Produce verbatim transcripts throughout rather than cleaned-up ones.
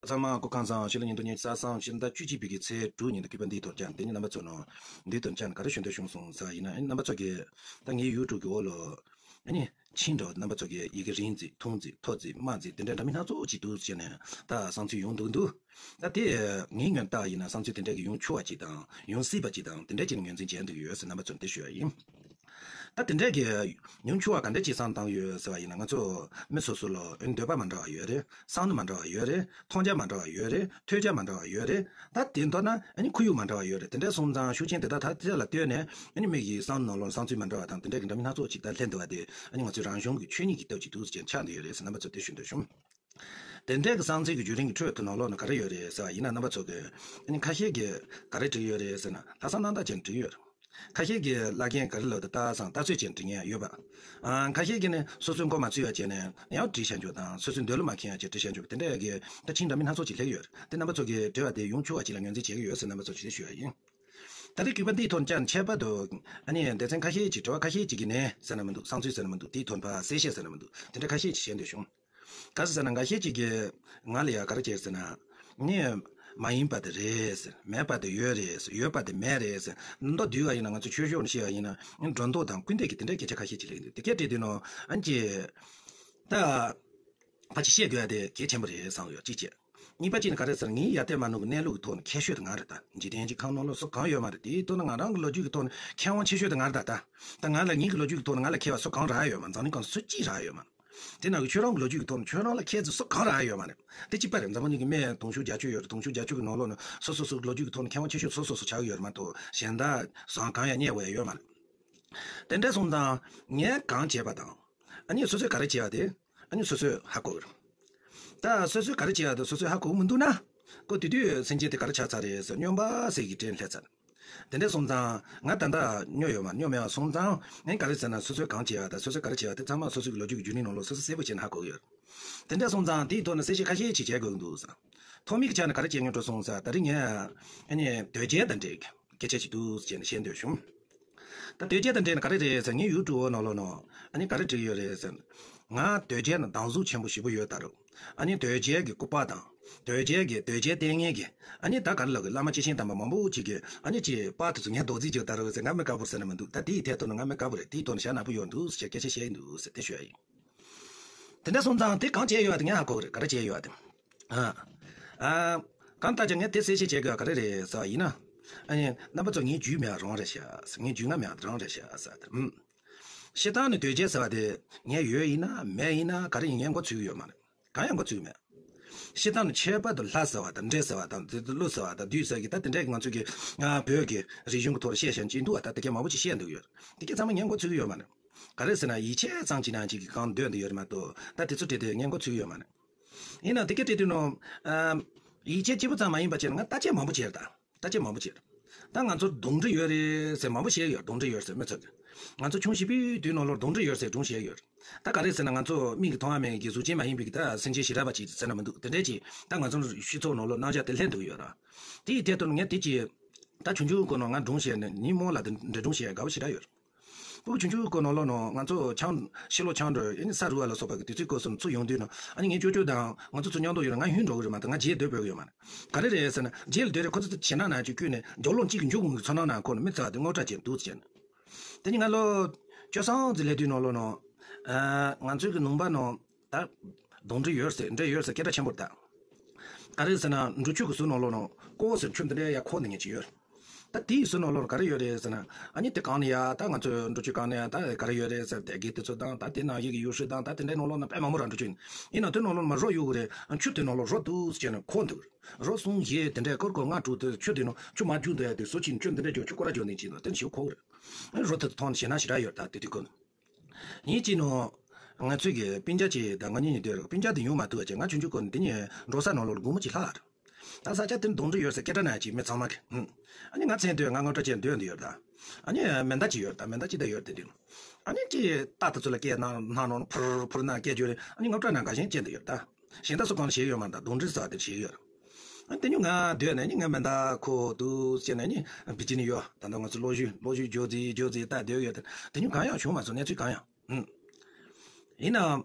ཚང་མ་སྐུ་ཁམས་བཟང་། ཕྱི་ལོ་ཉིས་སྟོང་ཉི་ཤུ་རྩ་གསུམ་ཕྱི་ཟླ་བཅུ་གཅིག་པའི་གི་ཚེས་དྲུག་ཉིན་དུ་གུས་པ་འདིའི་ཐོག་ཀྱང་དེ་ཉིད་རྣམ་པ་ཚོ་ནང་འདིའི་དོན་ཀྱང་ག་རེ་ཞུ་འདོད་བྱུང་སོང་ཟེར་བ་ཡིན་ན། ཨ་ནི་རྣམ་པ་ཚོ་གི་ད་ངའི་ཡུ་ཊུབ་གི་འོག་ལ་ཨ་ནི་ཆིང་འདྲ་བ་རྣམ་པ་ཚོ་གི་ཡི་གེ་རིང་ཙི་ཐུང་ཙི་མཐོ་ཙི་དམའ་ཙི་དེ་འདྲ་འདྲ་མིན་སྣ་ཚོགས་ཅིག་འདུག་ཟེར་ནས་ད་བསམ་ཚུལ་ཡོང་འདུག་འདུག་ད་དེ་ངའི་ངོས་ནས་བལྟས་པ་ཡིན་ན་བསམ་ཚུལ་དེ་འདྲ་གི་ཡོང་ཆོག་པ་ཅིག་དང་ཡོང་སྲིད་པ་ཅིག་དང་དེ་འདྲ་ཅིག་ངོས་འཛིན་བྱས་འདུག་ཡོད་ཟེར་རྣམ་པ་ཚོར་དེ་ཞུ་བ་ཡིན། ད་དེ་འདྲས་ཀྱི་ཉུང་ཆུང་བ་ག་འདྲས་ཅིག་བསམ་བཏང་ཡོད་ཟེར་བ་ཡིན་ན། ང་ཚོ་མི་སོ་སོ་ལ་འདོད་པ་མི་འདྲ་བ་ཡོད་རེད། བསམ་བློ་མི་འདྲ་བ་ཡོད་རེད། མཐོང་རྒྱ་མི་འདྲ་བ་ཡོད་རེད། ཐོས་རྒྱ་མི་འདྲ་བ་ཡོད་རེད། ད་དེ་མདོར་ན་ཨ་ནི་ཁོར་ཡུག་མི་འདྲ་བ་ཡོད་རེད། དེ་འདྲས་སོང་ཙང་ཤུགས་རྐྱེན་དེ་དག་ཐ་དེ་ལ་ལྟོས་ནས་ཨ་ནི་མི་གི་བསམ་བློ་ནང་ལོགས་བསམ་ཚུལ་མི་འདྲ་བ་དང་དེ་འདྲས་ཀྱི་འདྲ་མིན་སྣ་ཚོགས་ཅིག་ད་སླེབས་འདུག་བ། དེ་ཨ་ནི་ང་ཚོའི་རང་བྱུང་གི་ཆོས་ཉིད་ཀྱི་སྟོབས་ཅིག་འདུག་ཟེར་ཆགས་འདུག་ཡོད་རེད་ཟེར་རྣམ་པ་ཚོར་དེ་ཞུ་འདོད་བྱུང་། དེ་འདྲའི་གི་བསམ་ཚུལ་གྱི་བརྒྱུད་རིམ་གྱི་ཁྲོད་དུ་ནང་ལོགས་ནས་ག་རེ་ཡོད་རེད་ཟེར་བ་ཡིན་ན། རྣམ་པ་ཚོ་གི་ཨ་ནི་ཁ་ཤས་ཀྱིས་ག་རེ་བྲིས་ཡོད་རེད་ཟེར་ན། ལྷག་བསམ་རྣམ་དག་ཅན་བྲིས་ཡོད་རེད། ཁ་ཤས་ཀྱིས་བླ་རྒན་ག་རེ་ལབ་འདུག་ལྟ་བསམ་ལྟ་ཚོད་ཅན་བྲིས་མཁན་ཡོད་པ། ཨ། ཁ་ཤས་ཀྱིས་ནི་སོ་སོའི་མགོ་མ་ཚོས་ཡ་བྱས་ནས་ཡང་བྲིས་བཞག་རྒྱུ་དང་། སོ་སོའི་འདོད་བློ་མ་ཁེངས་ཡ་བྱས་བྲིས་བཞག་རྒྱུ་དེ་འདྲ་གི་ད་ཆིང་འདྲ་མིན་སྣ་ཚོགས་ཅིག་སླེབས་ཡོད་རེད། དེ་རྣམ་པ་ཚོ་གིས་བྲིས་པ་དེ་ཡོང་ཆོག་པ་ཅིག་ལ་ངོས་འཛིན་བྱེད་ཀྱི་ཡོད་ཟེར་རྣམ་པ་ཚོར་ཞུ་ཞུ་ཡ་ཡིན། ད་རེས་གུས་པ་འདིའི་ཐོག་ནས་ཁྱད་པར་དུ་ཨ་ནི་སྡེ་ཚན་ཁ་ཤས་ཅིག་དྲི་བ་ཁ་ཤས་ཅིག་གི་ནས་ཟེར་ན་མི་འདུག་བསམ་ཚུལ་ཟེར་ན་མི་འདུག་དེའི་དོན་དག་གསལ་བཤད་ཟེར་ན་མི་འདུག་དེ་འདྲ་ཁ་ཤས་ཅིག་བཤད་འདོད་བྱུང་། ག་ཟེར་ན་འགའ་ཤས་ཅིག་གིས་ང་ལ་ཡ་ག་རེ་བྱས་ཟེར་ན། ནི་མ་ཡིན་པ་དེ་རེད་ཟེར། མེད་པ་དེ་ཡོད་རེད་ཟེར། ཡོད་པ་དེ་མེད་རེད་ཟེར། མདོར་བསྡུས་པ་ཡིན་ན། ང་ཚོ་ཆོས་ཕྱོགས་ནས་བཤད་པ་ཡིན་ན་སྒྲོ་འདོགས་དང་སྐུར་འདེབས་ཀྱི་དེ་འདྲའི་སྐད་ཆ་ཁ་ཤས་ཅིག་སླེབས་འདུག་དེ་སྐད་བྲིས་དུས་ནོ་ཨན་ཅི་ད་ཕལ་ཆེར་བཤད་དགོས་ཡ་དེ་གལ་ཆེན་པོ་རེད་བསམ་ཡོད། གཅིག་བྱས། གཉིས་པ་གཅིག་ནི་ག་རེ་ཟེར། ངའི་ཡ་དེ་མ་ནུ་གི་གནས་ལུགས་ཀྱི་ཐོག་ནས་མཁས་ཤོས་དེ་ང་རེད་ད། འཇིག་རྟེན་གྱི་ཁམས་ནང་ལོགས་སུ་གང་ཡོད་མ་རེད། དེའི་ཐོག་ནས་ང་རང་གི་ལོ་རྒྱུས་ཀྱི་ཐོག་ནས་མཁས་དབང་ཆེ་ཤོས་དེ་ང་རེད་ད། ད་ད་ང་ལ་ངའི་གི་ལོ་རྒྱུས་ཀྱི་ཐོག་ནས་ང་ལ་མཁས་པ་སུ་གང་རག་ཡོད་མ། འཛམ་གླིང་སྒང་སུ་གཅིག་རག་ཡོད་མ། དེ་ནང་གི་ཁྱོད་རང་གི་ལོ་རྒྱུས་ཀྱི་ཐོག་ནས་ཁྱོད་རང་ལ་མཁས་ཚོད་སུ་གང་རག་ཡོད་མ་རེད། དེ་གཅིག་པ་རེད། འཛམ་བུ་གླིང་གི་མི་དུང་ཕྱུར་བརྒྱད་ཅུ་ཡོད་རེད། དུང་ཕྱུར་བརྒྱད་ཅུ་གི་ནང་ལོགས་ནས་སོ་སོ་སོ་གི་ལོ་རྒྱུས་ཀྱི་ཐོག་ནས་མཁས་དབང་ཆེ་ཤོས་སོ་སོ་སོ་ཆགས་ཀྱི་ཡོད་རེད་མ་གཏོགས། གཞན་དག་ཟང་གང་ཡང་རྙེད་དགོས་ཡ་ཡོད་མ་རེད། དེ་འདྲ་སོང་ཙང་ངས་གང་བྱས་པ་དང་། ཨ་ནི་སོ་སོས་ག་རེ་བྱས་པ་དེ་ཨ་ནི་སོ་སོས་ཧ་གོ་གི་རེད། ད་སོ་སོས་ག་རེ་བྱས་པ་དེ་སོ་སོས་ཧ་གོ་གི་མི་འདུག་ན། ཀོ་དེ་དུས་སེམས་ཅན་དེ་ག་རེ་ཆགས་ཚར་རེད་ཟེར། སྨྱོན་པ་ཟེར་གྱི་དྲན་སླེབས་ཚར། དེ་འདྲ་སོང་ཙང་ང་ད་ལྟ་སྨྱོ་ཡོད་མ་སྨྱོ་མེད་པ་སོང་ཙང་ངས་ག་རེ་ཟེར་ན། སོ་སོས་གང་བྱས་པ་དང་སོ་སོས་ག་རེ་བྱས་པ་དེ་ཚང་མ་སོ་སོ་གི་ལོ་རྒྱུས་ཀྱི་བརྒྱུད་རིམ་ནང་ལོགས་སོ་སོས་གསལ་པོ་བྱས་ནས་ཧ་གོ་གི་ཡོད། དེ་འདྲ་སོང་ཙང་དེའི་ཐོག་ནས་གསལ་བཤད་ཁ་ཤས་ཅིག་བྱེད་དགོས་ཀྱི་འདུག་ཟེར། ཐོག་མའི་སྐད་ཆ་ནི་ག་རེ་བྱེད་སྙིང་འདོད་སོང་ཟེར། ད་རེས་ངས་ཨ་ནི་དོལ་རྒྱལ་དང་འབྲེལ་སྐད་ཆ་ཅིག་འདུག་ཟེར་ནས་བཤད་འདོད་བྱུང་། ད་དོལ་རྒྱལ་དང་འབྲེལ་ནས་ག་རེ་རེད་ཟེར། ངའི་ཡུ་ཊུབ་ནང་ལོགས་ནང་ཨ་ནི་ག་རེ་བྲིས་ཡོད་རེད་ཟེར། ང་དོལ་རྒྱལ་ནང་སྡང་ཟུག་ཆེན་པོ་ཞེ་པོ་ཡོད་ད་རུང་། ཨ་ནི་དོལ་རྒྱལ་གྱི་སྐུ་པར་དང་། དོལ་རྒྱལ་གྱི་དོལ་རྒྱལ་བསྟེན་མཁན་གྱི་ཨ་ནི་ད་ག་རེ་ལབ་དགོས། བླ་མ་སྐྱེས་ཆེན་དམ་པ་མང་པོ་ཅིག་གིས་ཨ་ནི་ཅིག་པར་དེ་ཚོ་ངས་རྡོག་རྫིས་བརྒྱབ་ད་རུང་ཟེར། ང་མི་དཀར་པོ་ཟེར་ན་མི་འདུག་ད་དེའི་ཐད་དུ་ནི་ང་མི་དཀར་པོ་རེད། དེའི་ཐོག་ནས་ཞྭ་ནག་པོ་ཡོད་འདུག་ཟེར་སྐད་ཆ་བཤད་ཡིན་འདུག་ཟེར་དེ་ཞུ་ཡ་ཡིན། དེ་འདྲ་སོང་ཙང་དེ་གང་བྱས་ཡོད་དེ་ངས་ཧ་གོ་གི་རེད། ག་རེ་བྱས་ཡོད་དེ། ཨ། ཨ། གང་ལྟར་ཀྱང་ངས་དེ་གསལ་བཤད་བྱེད་དགོས་ག་རེ་རེད་ཟེར་བ་ཡིན་ན། ཨ་ནི་རྣམ་པ་ཚོ་ངའི་རྒྱུས་མེད་རང་རེད་ཤག་ཟེར། ངའི་རྒྱུས་མངའ་མེད་རང་རེད་ཤག་ཟེར་ཏེ། ཨུམ། སྤྱིར་བཏང་ནས་དོལ་རྒྱལ་ཟེར་བ་དེ་ངས་ཡོད་ཡིན་ན་མེད་ཡིན་ན་ག་རེ་ཡིན་ངས་མགོ་ཚོས་ཀྱི་ཡོད་མ་རེད། གང་ཡང་མགོ་ཚོས་ཀྱི་མེད། སྤྱིར་བཏང་ནས་ཁྱད་པར་དུ་ལྷ་ཟེར་བ་དང་འདྲེ་ཟེར་བ་དང་དེ་ཀླུ་ཟེར་བ་དང་བདུད་ཟེར་གྱི་ད་དེ་འདྲས་ཀྱི་ང་ཚོ་གི་ང་བོད་ཀྱི་རིག་གཞུང་གི་ཐོག་ལ་བཤད་བཞིན་ཅིག་འདུག་བ། ད་དེ་གས་མང་པོ་ཅིག་བཤད་འདུག་ཡོད། དེ་གས་ཚང་མ་ངས་མགོ་ཚོས་ཀྱི་ཡོད་མ་རེད། ག་རེ་ཟེར་ན་ཡིད་ཆེས་ཙམ་ཅིག་ནང་ཅིག་གི་གང་འདོད་འདི་ཡོད་རེད་མ་གཏོགས། ད་དེ་ཚོ་བྲིས་ཏེ་ངས་མགོ་ཚོས་ཀྱི་ཡོད་མ་རེད། ཡིན་ན་དེ་སྐད་བྲིས་དུས་ནོ། ཨ། ཡིད་ཆེས་གཅིག་པུ་ཙམ་མ་ཡིན་པ་བྱས་ན་ང་བརྟག་དཔྱད་མང་པོ་བྱས་རེད་ད། བརྟག་དཔྱད་མང་པོ་བྱས་རེད། ད་ང་ཚོར་གདོན་འདྲེ་ཡོད་རེད་ཟེར་མང་པོ་བཤད་ཡོད། གདོན་འདྲེ་ཡོད་ཟེར་མི་ཚོ་གིས། ང་ཚོ་ཆུང་བྱིས་པའི་དུས་ནང་ལོགས་གདོན་འདྲེ་ཡོད་ཟེར་སྒྲུང་བཤད་ཡོད། ད་ག་རེ་ཟེར་ན་ང་ཚོ་མིག་གིས་མཐོང་བ་མེད་མཁན་གྱི་གཟུགས་ཅན་མ་ཡིན་པའི་གི་ད་སེམས་ཅན་ཞེ་དྲག་པ་ཅིག་ཟེར་ན་མི་འདུག་དེ་འདྲས་ཅིག་ད་ང་ཚོ་སྤྱི་ཚོགས་ནང་ལོགས་རྣམ་གཞག་དེ་སླེབས་འདུག་ཡོད་ར། དེ་ཡི་ཐད་དུ་ངས་དེ་ཅིག་ད་ཆུང་ཆུང་སྐོར་ནང་ང་སྒྲུང་བཤད་ནས་ཉིན་མོ་ལ་དེ་འདྲ་སྒྲུང་བཤད་དགའ་པོ་ཞེ་དྲག་ཡོད། ཕྲུ་གུ་ཆུང་ཆུང་གི་སྐོར་ནང་ལོགས་ནང་ང་ཚོ་ཆང་ཕྱི་ལོགས་ཆང་འགྲོ་ཨ་ནི་ས་རུབ་པ་ལ་སོགས་པ་གི་དུས་ཚོད་སྐབས་སུ་ཚུར་ཡོང་དུས་ན་ཨ་ནི་ངའི་ཅོ་ཅོ་དང་ང་ཚོ་ཚུར་མཉམ་དུ་ཡོད་ན་ང་ཧུན་འགྲོ་གི་རེད་མ་གཏོགས་ང་རྗེས་སྡོད་ཕོད་ཀྱི་ཡོད་མ་རེད། ག་རེ་རེད་ཟེར་ན་རྗེས་ལ་སྡོད་རེད། ཁོ་ཚོ་ཞེད་སྣང་ནང་ཅིག་བསྐྱུར་ནས་རྒྱབ་ལོགས་གཅིག་གི་མཇུག་གུང་གི་ཚོར་སྣང་ནང་ཁོ་ནི་མི་ཚ་བ་དེ་དངོས་སྐྲག་ཅན་འདུག་ཟེར་ནས། དེ་ནི་ང་ལོ་བཅུ་ཐམ་ཙམ་སླེབས་དུས་ནང་ལོགས་ནང་ང་ཚོའི་གི་ལུང་པ་ནང་ད་གདོན་འདྲེ་ཡོད་ཟེར་འདྲེ་ཡོད་ཟེར་སྐད་གྲགས་ཆེན་པོ་རེད་ད། ག་རེ་ཟེར་ན་འབྲུ་ཆུ་གི་ཟུར་ནང་ལོགས་ནང་ཀོ་ཟེར་ཆུ་འདི་འདྲའི་ཡར་འཁོར་ནས་ཉལ་གྱི་ཡོད། ད་དེའི་ཟུར་ནང་ལོགས་ག་རེ་ཡོད་རེད་ཟེར་ན། ཨ་ནི་དེ་གང་ནས་ཡ་ད་ང་ཚོའི་འབྲུ་ཆུ་གང་ནས་ཡ་ད་ག་རེ་ཡོད་རེད་ཟེར་དེ་གི་དེ་ཚོ་དང་ད་དེ་ནང་བཞིན་གྱི་ཡུལ་སྲོལ་དང་ད་དེ་འདྲའི་ནང་ལོགས་ན་དཔེ་མང་པོ་ར་འབྲུ་ཆུ་ཡིན། ཡིན་ན་དེ་ནང་ལོགས་ན་རོ་གཡུག་གི་རེད། ཆུ་དེ་ནང་ལོགས་རོ་འདུག་ཟེར་ནས་འཁོར་འདུག་རོ་གསུམ་བཞི་དེ་འདྲའི་ཀོར་ཀོར་ལྔ་དྲུག་དེ་ཆུ་དེ་ནང་ཆུ་མ་རྒྱུག་འདུག་ཡ་དེ་ཟུར་ཕྱིན་ཆུ་འདི་འདྲའི་རྒྱུག་ཆུ་ཀོ་ར་རྒྱུག་ནས་ཅི་ནོ་དེ་ནས་ཞུ་འཁོར་གི་རེད། རོ་དེ་མཐོང་ནས་ཞེད་སྣང་ཞེ་དྲག་ཡོད་ད་དེ་དུས་ཀུན། ཉིན་གཅིག་ནང་ང་ཚོས་ཀྱི་སྤུན་ཀྱག་ཅིག་དང་ང་གཉིས་གཉིས་སྡོད་རོགས། སྤུན་ཀྱག་དེ་ཡོང་མ་ཐུབ་པ་བྱས་ང་ཆུང་ཆུང་སྐབས་ནས་དེ་ནས་འབྲོག་ས་ནང་ལོགས་ལ་སྒོར་མོ་ཅིག་ལྷག་རེད། ད་ས་ཆ་དེར་གདོན་འདྲེ་ཡོད་ཟེར་སྐད་གྲགས་ན་ཅིག་མི་ཚང་མ་གི་ཧུམ། ཨ་ནི་ང་མཚན་ལྟོས་ང་དངངས་སྐྲག་བྱས་སྡོད་འདི་ཡོད་ད། ཨ་ནི་མེ་མདའ་ཅིག་ཡོད་ད། མེ་མདའ་ཅིག་ད་ཡོད་དེ་དུས། ཨ་ནི་ཅིག་རྟ་དེ་ཚོ་ལ་སྐད་གནང་གནང་ནང་ཕུར་ཕུར་ན་སྐད་བརྗོད་རེད། ཨ་ནི་དངངས་སྐྲག་ན་དགའ་ཞེན་སྐྱེ་འདི་ཡོད་ད། གཞན་དག་སུ་གང་ལ་བྱེད་ཡོད་མ་རེད་ད། གདོན་འདྲེ་ཟ་དེར་བྱེད་ཡོད། ཨ་དེ་ཉུང་ང་སྡོད་ནས་ནི་ང་མེ་མདའ་ཁོ་འདུག་ཟེར་ནས་ནི་བི་ཇི་ནི་ཡོད་ད་ལྟ་ང་ཚོ་གློག་ཞུ་གློག་ཞུ་ཇོ་ཛི་ཇོ་ཛི་ད་སྡོད་ཡོད་དེ། དེ་ཉུང་གང་ཡང་བྱུང་མ་སོང་གནས་ཚུལ་གང་ཡང་། ཨུམ། ཡིན་ནའང་